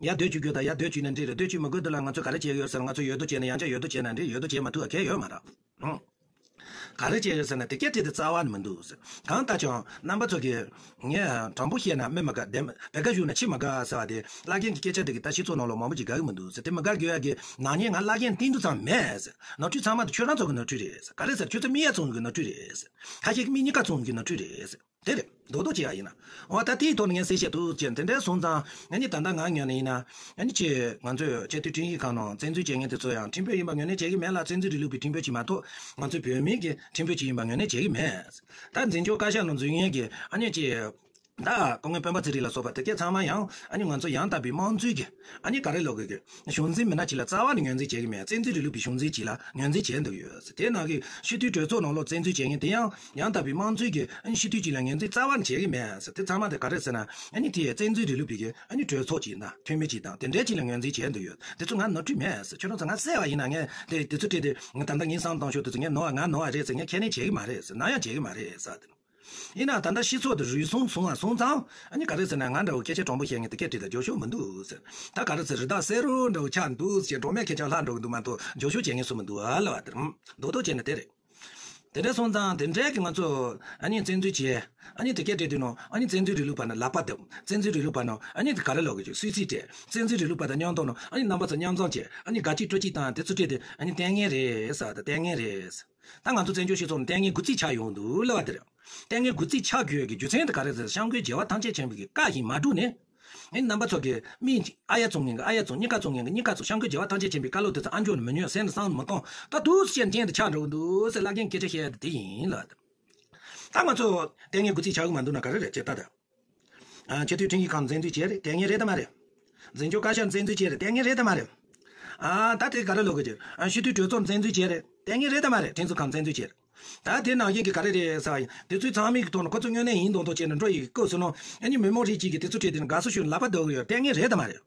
ཡ་སྡོད་བཅུག་རྒྱུ་དང་ཡ་སྡོད་བཅུག་ན་འགྲིག་རེད། སྡོད་བཅུག་མི་དགོས་དུས་ལ་ང་ཚོ་ག་རེ་བྱེད་ཀྱི་ཡོད་ཟེར་ན། ང་ཚོ་ཡོད་དོ་བྱས་ན་ཡང་བསྐྱར་ཡོད་དོ་བྱས་ན་འགྲིག་ཡོད་དོ་བྱས་མ་ཐུབ་པ་གལ་ཡོད་མ་རེད། ཨང་། ག་རེ་བྱས་ཡོད་ཟེར་ན། དེ་སྐད་བྲིས་དེ་རྩ་བ་ནས་མི་འདུག་ཟེར། གང་ལྟར་ཀྱང་རྣམ་པ་ཚོ་གིས་ངས་དྲང་པོ་བཤད་ན་མི་མི་དགའ། བདེ་བེ་ག་བཞུགས་ན་ཁྱི་མི་དགའ་ཟེར་བ་དེ། བླ་རྒན་གྱི་སྐད་ཆ་དེ་གིས་ད་སྤྱི་ཚོགས་ནང་ལོགས་མང་པོ་ཅིག་དགའ་གི་མི་འདུག་ཟེར། དེ་མི་དགའ་དགོས་ཡ་གི་ནག་ཉེས་ང་བླ་རྒན་བསྟེན་རྒྱུ་ཙམ་མེད་ཟེར། ནོར་འཁྲུལ་ཚང་མ་དེ་ཁྱོད་རང་ཚོ་གི་ནོར་འཁྲུལ་རེད་ཟེར། ག་རེ་ཟེར། ཁྱོད་ཚོ་མི་ཡ་བཙོང་གི་ནོར་འཁྲུལ་རེད་ཟེར། ཁ་ཤས་ཀྱིས་མི་གཉིས་ཀ་བཙོང་གི་ནོར་འཁྲུལ་རེད་ཟེར། དེ་རེད། རྡོག་རྡོག་བྱེད་ཡ་ཡིན་ན། འོ་ད་དེའི་ཐོག་ནས་ངས་གསལ་བཤད་འདུག་ཅེས། དེ་འདྲ་སོང་ཙང་ཨ་ནི་ད་ལྟ་ང་ངོས་ནས་ཡིན་ན། ཨ་ནི་ཅིག་ང་ཚོས་སྤྱི་འཐུས་ཁྲིམས་ཞིབ་ཁང་ནང་བཙན་འཛུལ་བྱེད་མཁན་དེ་ཚོ་ཡང་ཁྲིམས་དཔོན་ཡིན་པ་ངོས་ལེན་བྱེད་ཀྱི་མེད་ལ། བཙན་འཛུལ་རིང་ལུགས་པའི་ཁྲིམས་དཔོན་ཅིག་མ་གཏོགས་ང་ཚོའི་བོད་མིའི་གི་ཁྲིམས་དཔོན་ཅིག་ཡིན་པ་ངོས་ལེན་བྱེད་ཀྱི་མེད། ད་འཛིན་སྐྱོང་བཀའ་ཤག་ནང་འཛུལ་མཁན་གྱི་ཨ་ནི་ཅིག་ད་སྐུ་ངོ་སྤེན་པ་ཚེ་རིང་ལ་སོགས་པ་དེ་གས་ཚང་མ་ཡང་ཨ་ནི་ང་ཚོ་ཡང་དག་པའི་དམངས་གཙོའི་གི་ཨ་ནི་ག་རེ་ལབ་དགོས་གི། གཞུང་འཛིན་མི་སྣ་ཅིག་ལ་རྩ་བ་ནས་ངོས་འཛིན་བྱེད་ཀྱི་མེད། བཙན་འཛུལ་རིང་ལུགས་པའི་གཞུང་འཛིན་ཅིག་ལ་ངོས་འཛིན་བྱས་འདུག་ཡོད། དེ་ནང་གི་སྤྱི་འཐུས་གྲོས་ཚོགས་ནང་ལོགས་བཙན་འཛུལ་བྱེད་མཁན་དེ་ཡང་ཡང་དག་པའི་དམངས་གཙོའི་གི་ཨ་ནི་སྤྱི་འཐུས་ཅིག་ལ་ངོས་འཛིན་རྩ་བ་ནས་བྱེད་ཀྱི་མེད་ཟེར། དེ་ཚང་མ་དེ་ག་རེ་ཟེར་ན། ཨ་ནི་དེ་བཙན་འཛུལ་རིང་ལུགས་པའི་གི་ཨ་ནི་གྲོས་ཚོགས་ཅིག་དང་འཐུས་མི་ཅིག་དང་དེ་འདྲའི་ཅིག་ལ་ངོས་འཛིན་བྱས་འདུག་ཡོད། དེ་ཚོ་ང་ནོར་འཁྲུལ་མེད་ཟེར། ཁྱོད་རང་ཚོ་ང་བསད་པ་ཡིན་ན། ངས་དེ་དེ་ཚོ་བྲིས་ཏེ་ང་ད་ལྟ་ངའི་བསམ་བཏང་ཤོག་དེ་ཚོ་ངས་ནོར་བ་ང་ནོར་བ་རེད་ཟེར། ངས་ཁས་ལེན་བྱེད་ཀྱི་མ་རེད་ཟེར། ནམ་ཡང་བྱེད་ཀྱི་མ་རེད་ཟེར། ད་དེ་ཡིན་ན་ད་ལྟ་སྤྱི་ཚོགས་དེ་རུལ་སུངས་སོང་བ་སོང་ཙང་། ཨ་ནི་ག་རེ་ཟེར་ན། ང་འདྲ་བོ་སྐད་ཆ་དྲང་པོ་བཤད་མཁན་དེ་སྐད་བྲིས་ད་རྒྱབ་ཤོག་མི་འདུག་ཟེར། ད་ག་རེ་ཟེར། རི་དྭགས་བསེ་རུ་འདྲ་བོ་ཆགས་འདུག་ཟེར། འབྲོག་མེད་ཁྱེད་ཅག་ལྷག་འགྲོ་གི་འདུག་མ་གཏོགས་རྒྱབ་ཤོག་བྱེད་མཁན་སུ་མི་འདུག་ཨ་ལབ་པ་དེ་རེད། རྡོག་རྡོག་བྱས་ན་དེ་རེད། དེ་འདྲ་སོང་ཙང་དེ་འདྲའི་གི་ང་ཚོ་ཨ་ནི་བཙན་འཛུལ་བྱས། ཨ་ནི་དེ་སྐད་བྲིས་དུས་ནོ། ཨ་ནི་བཙན་འཛུལ་རིང་ལུགས་པ་ནི་ལག་པ་བརྡབ། བཙན་འཛུལ་རིང་ལུགས་པ་ནོ། ཨ་ནི་དེ་ག་རེ་ལབ་དགོས་ཀྱི། སུའི་སི་ཊི་བྲིས། བཙན་འཛུལ་རིང་ལུགས་པ་དང་མཉམ་དུ་ནོ། ཨ་ནི་རྣམ་པ་ཚོ་མཉམ་འཛོམས་བྱས། ཨ་ནི་དགའ་སྐྱིད་སྤྲོ་སྐྱིད་དང་དེ་ཚོ་བྲིས་ཏེ། ཨ་ནི་ལྟས་ངན་རེད་ཟེར། ད་ལྟ་ལྟས་ངན་རེད་ཟེར། ད་ང་ཚོ་བཙན་བྱོལ་སྤྱི་ཚོགས་ནང་ལྟས་ངན་དགུ་རྩིས་ཆགས་ཡོང་འདུག་ལབ་པ་དེ་རེད། ལྟས་ངན་དགུ་རྩིས་ཆགས་དགོས་ཀྱི་རྒྱུ་མཚན་དེ་ག་རེ་ཟེར། སྐྱབས་མགོན་རྒྱལ་བ་ཐམས་ཅད་མཁྱེན་པའི་གི་བཀའ་བཞིན་མ་བསྒྲུབས་ནས། ཨེ་རྣམ་པ་ཚོ་གི་མི་ཨ་ཡ་བཙོང་མཁན་གི་ཨ་ཡ་བཙོང་། གཉིས་ཀ་བཙོང་མཁན་གི་གཉིས་ཀ་བཙོང་། སྐྱབས་མགོན་རྒྱལ་བ་ཐམས་ཅད་མཁྱེན་པའི་བཀའ་སློབ་དེ་ཚོ་ཨ་འཇོག་ནས་མི་ཉན། སེམས་ནས་བསམ་མི་གཏོང་། ད་དུས་ཅན་ཅན་དུ་ཆགས་འགྲོ་གི་འདུག་ཟེར། བླ་རྒན་སྐད་ཆ་བཤད་ཡ་དེ་དེ་ཡིན་ལ། ད་ང་ཚོ་ལྟས་ངན་དགུ་རྩིས་ཆགས་གི་མ་འདུག་ན་ག་རེ་རེད་ཅེས་ལྟ་ད། ཨ། སྤྱི་འཐུས་ཁྲིམས་ཞིབ་ཁང་བཙན་འཛུལ་བྱས་རེད། ལྟས་ངན་རེད་དམ་མ་རེད། འཛིན་སྐྱོང་བཀའ་ཤག་བཙན་འཛུལ་བྱས་རེད། ལྟས་ངན་རེད་དམ་མ་རེད། ཨ། ད་དེ་ག་རེ་ལབ་དགོས་ཀྱི། ཨ། སྤྱི་འཐུས་གྲོས་ཚོགས་བཙན་འཛུལ་བྱས་རེད། ལྟས་ངན་རེད་དམ་མ་རེད། ཁྲིམས་བཟོ་ཁང་བཙན་འཛུལ་བྱས་རེད། ད་དེ་ནང་བཞིན་གྱི་ག་རེ་རེད་ཟེར་བ་ཡིན། དེ་ཚོའི་ཚང་མའི་གི་ཐོག་ནས་ཁོ་ཚོ་དངོས་གནས་ཡིན་མདོག་མདོག་བྱས་ནས་འགྲོ་ཡི་གི་སྐབས་སུ་ནོ། ཨ་ནི་མི་མང་རིགས་གཅིག་གིས་དེ་ཚོ་བྲིས་དེ་ནི་དགའ་བསུ་ཞུ་ནས་ལག་པ་རྡོག་གི་ཡོད། ལྟས་ངན་རེད་དམ་མ་རེད།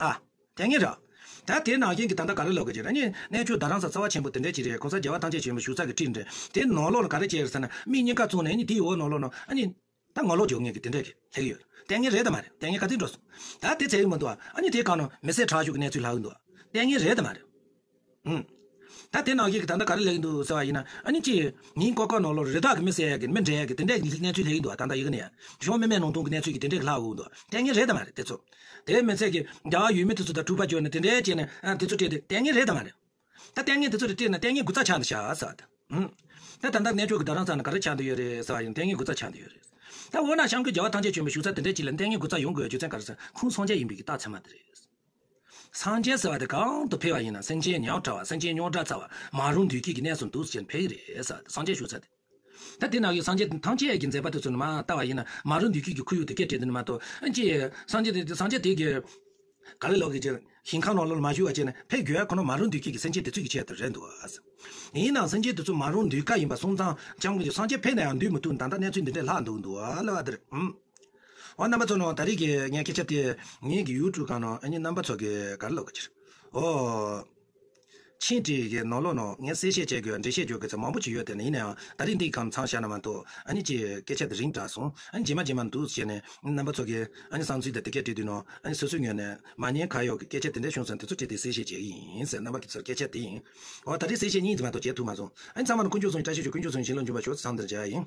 ཨ། ལྟས་ངན་རེད། ད་དེ་ནང་བཞིན་གྱི་ད་ལྟ་ག་རེ་ལབ་དགོས་ཀྱི། ཨ་ནི་གནས་མཆོག་རྡ་རམ་ས་རྩ་བ་ཆེན་པོ་དེ་འདྲ་ཅིག་རེད། གོང་ས་རྒྱལ་བ་ཐམས་ཅད་མཁྱེན་པའི་བཞུགས་ས་གི་ཁྲི་འདྲ། དེ་ནང་ལོགས་ལ་ག་རེ་བྱས་ཡོད་ཟེར་ན། མི་གཉིས་ཀ་བཙོང་ནས། ཨ་ནི་དེའི་འོག་ནང་ལོགས་ནོ། ཨ་ནི་ད་ངོ་ལོག་རྒྱག་མཁན་གྱི་དེ་འདྲ་གི་ལྷག་ཡོད། ལྟས་ངན་རེད་དམ་མ་རེད། ལྟས་ངན་ག་ཚོད་འགྲོ་སོང་། ད་དེ་ཚད་ཡོད་མི་འདུག་ཨ་ནི་དེ་གང་ནོ་མི་བསད་ཁྲག་ཤུགས་ཀྱི་གནས་ཚུལ་ལྷག་གི་འདུག་ལྟས་ངན་རེད་དམ་མ་རེད། ཨུམ། ད་དེ་ནང་བཞིན་གྱི་ད་ལྟ་ག་རེ་ལབ་ཀྱི་འདུག་ཟེར་བ་ཡིན་ན། ཨ་ནི་ཅི། ཉིན་ཀོ་ཀོ་ནང་ལོགས་རི་དྭགས་ཀྱིས་མི་བསད་ཡ་གི། མི་འདྲེན་ཡ་གི་དེ་འདྲའི་གནས་ཚུལ་ལྷག་གི་འདུག་ད་ལྟ་ཡི་གེ་ནས་ཡ། གཞུང་མི་མེད་ནང་དོན་གྱི་གནས་ཚུལ་གྱི་དེ་འདྲའི་གི་ལྷག་འོང་འདུག་ལྟས་ངན་རེད་དམ་མ་རེད་དེ་ཚོ། དེ་མི་ཚད་ཀྱི་རྒྱ་གར་ཡུལ་མི་དེ་ཚོ་དང་འཁྲུག་པ་བརྒྱབ་ནས་དེ་འདྲའི་བྱས་ནས། ཨ། དེ་ཚོ་བྲིས་ཏེ་ལྟས་ངན་རེད་དམ་མ་རེད། ད་ལྟས་ངན་དེ་ཚོ་རེ་བྲིས་ན་ལྟས་ངན་དགུ་རྩ་ཆགས་འདུག་ཤག་ཟེར་བ་དང་། ཨུམ། ད་ད་ལྟ་གནས་མཆོག་གི་རྡ་རམ་ས་ལ་ག་རེ་ཆགས་འདུག་ཡོད་རེད་ཟེར་བ་ཡིན། ལྟས་ངན་དགུ་རྩ་ཆགས་འདུག་ཡོད་རེད། ད་འོ་ན་སྐྱབས་མགོན་རྒྱལ་བ་ཐམས་ཅད་མཁྱེན་པའི་བཞུགས་ས་དེ་འདྲ་ཅིག་ལ་ལྟས་ངན་དགུ་རྩ་ཡོང་དགོས་རྒྱུ་མཚན་ག་རེ་ཟེར། ཁོང་སངས་རྒྱས་ཡིན་པའི་གི་རྟགས་མཚན་མ་དེ་རེད། སངས་རྒྱས་ཟེར་བ་དེ་གང་དུ་ཕེབས་པ་ཡིན་ན། སེམས་ཅན་ཉམ་ཕྲ་བ། སེམས་ཅན་རྙོག་དྲ་ཚ་བ། མ་རུངས་བདུད་ཀྱི་གནས་སུ་འདུག་ཟེར་ཕེབས་ཀྱི་རེད་ཟེར། སངས་རྒྱས་བཞུགས་ས་དེ། ད་དེ་ནང་གི་སངས་རྒྱས་ཐམས་ཅད་ཀྱི་མཛད་པ་དེ་ཚོ་ནི་མ་ལྟ་བ་ཡིན་ན། མ་རུངས་བདུད་ཀྱི་གི་ཁོར་ཡུག་དེ་སྐད་བྲིས་དེ་ནི་མ་གཏོགས། ཨ་ཅེ། སངས་རྒྱས་དེ། སངས་རྒྱས་དེ་གི་ག་རེ་ལབ་དགོས་ཀྱི། ཞིང་ཁམས་ནང་ལོགས་ལ་མ་བཞུགས་པ་བྱས་ནས་ཕེབས་དགོས་ཡ་ཁོ་ན་མ་རུངས་བདུད་ཀྱི་གི་སེམས་ཅན་དེ་ཚོ་གི་ཆེད་དུ་རེད་འདུག་ཨ། ཡིན་ནའང་སེམས་ཅན་དེ་ཚོ་མ་རུངས་བདུད་ཀ་ཡིན་པ་སོང་ཙང་། སྐྱབས་མགོན་གྱི་སངས་རྒྱས་ཕེབས་ན་ཡང་འདུལ་མི་ཐུབ། ད་ལྟ་གནས་ཚུལ་འདི་འདྲས་ལྷག་འདུག་འདུག་ཨ་ལབ་པ་དེ་རེད། ཨུམ། འོ་རྣམ་པ་ཚོ་ནང་ད་རེས་ཀྱི་ངའི་སྐད་ཆ་དེ་ངའི་གི་ཡུ་ཊུབ་སྒང་ནང་ཨ་ནི་རྣམ་པ་ཚོ་གི་ག་རེ་ལབ་དགོས་ཀྱི་རེད། ཨོ། ཆིན་ཀྲིག་གི་ནང་ལོགས་ནང་ངས་གསལ་བཤད་བྱེད་དགོས། འགྲེལ་བཤད་རྒྱག་དགོས་ཚོ་མང་པོ་ཅིག་ཡོད། དེ་ནི་ཡིན་ནའང་ད་རེས་འདི་གང་མཚམས་བཞག་ན་མ་གཏོགས། ཨ་ནི་ཅིག་སྐད་ཆ་དེ་རིང་དྲགས་སོང་། ཨ་ནི་རྗེས་མ་རྗེས་མ་འདུག་བྱས་ནས་རྣམ་པ་ཚོ་གིས་ཨ་ནི་བསམ་ཚུལ་དང་དེ་སྐད་བྲིས་དུས་ནང་། ཨ་ནི་སོ་སོའི་ངོས་ནས་མ་ཉན་ཁ་གཡོག་གི་སྐད་ཆ་དེ་འདྲ་བྱུང་ཙང་དེ་ཚོ་བྲིས་ཏེ་གསལ་བཤད་བྱེད་ཀྱི་ཡིན་ཟེར། རྣམ་པ་ཚོར་སྐད་ཆ་དེ་ཡིན། འོ་ད་རེས་གསལ་བཤད་གཉིས་ཙམ་མ་གཏོགས་བྱེད་ཐུབ་མ་སོང་། ཨ་ནི་ཚང་མ་ལ་དཀོན་མཆོག་གསུམ་གྱི་བཀྲ་ཤིས་ཤོག་དཀོན་མཆོག་གསུམ་གྱི་བྱིན་རླབས་འབྱུང་བར་ཤོག་ཟེར་འདིར་བྱ་ཡ་ཡིན།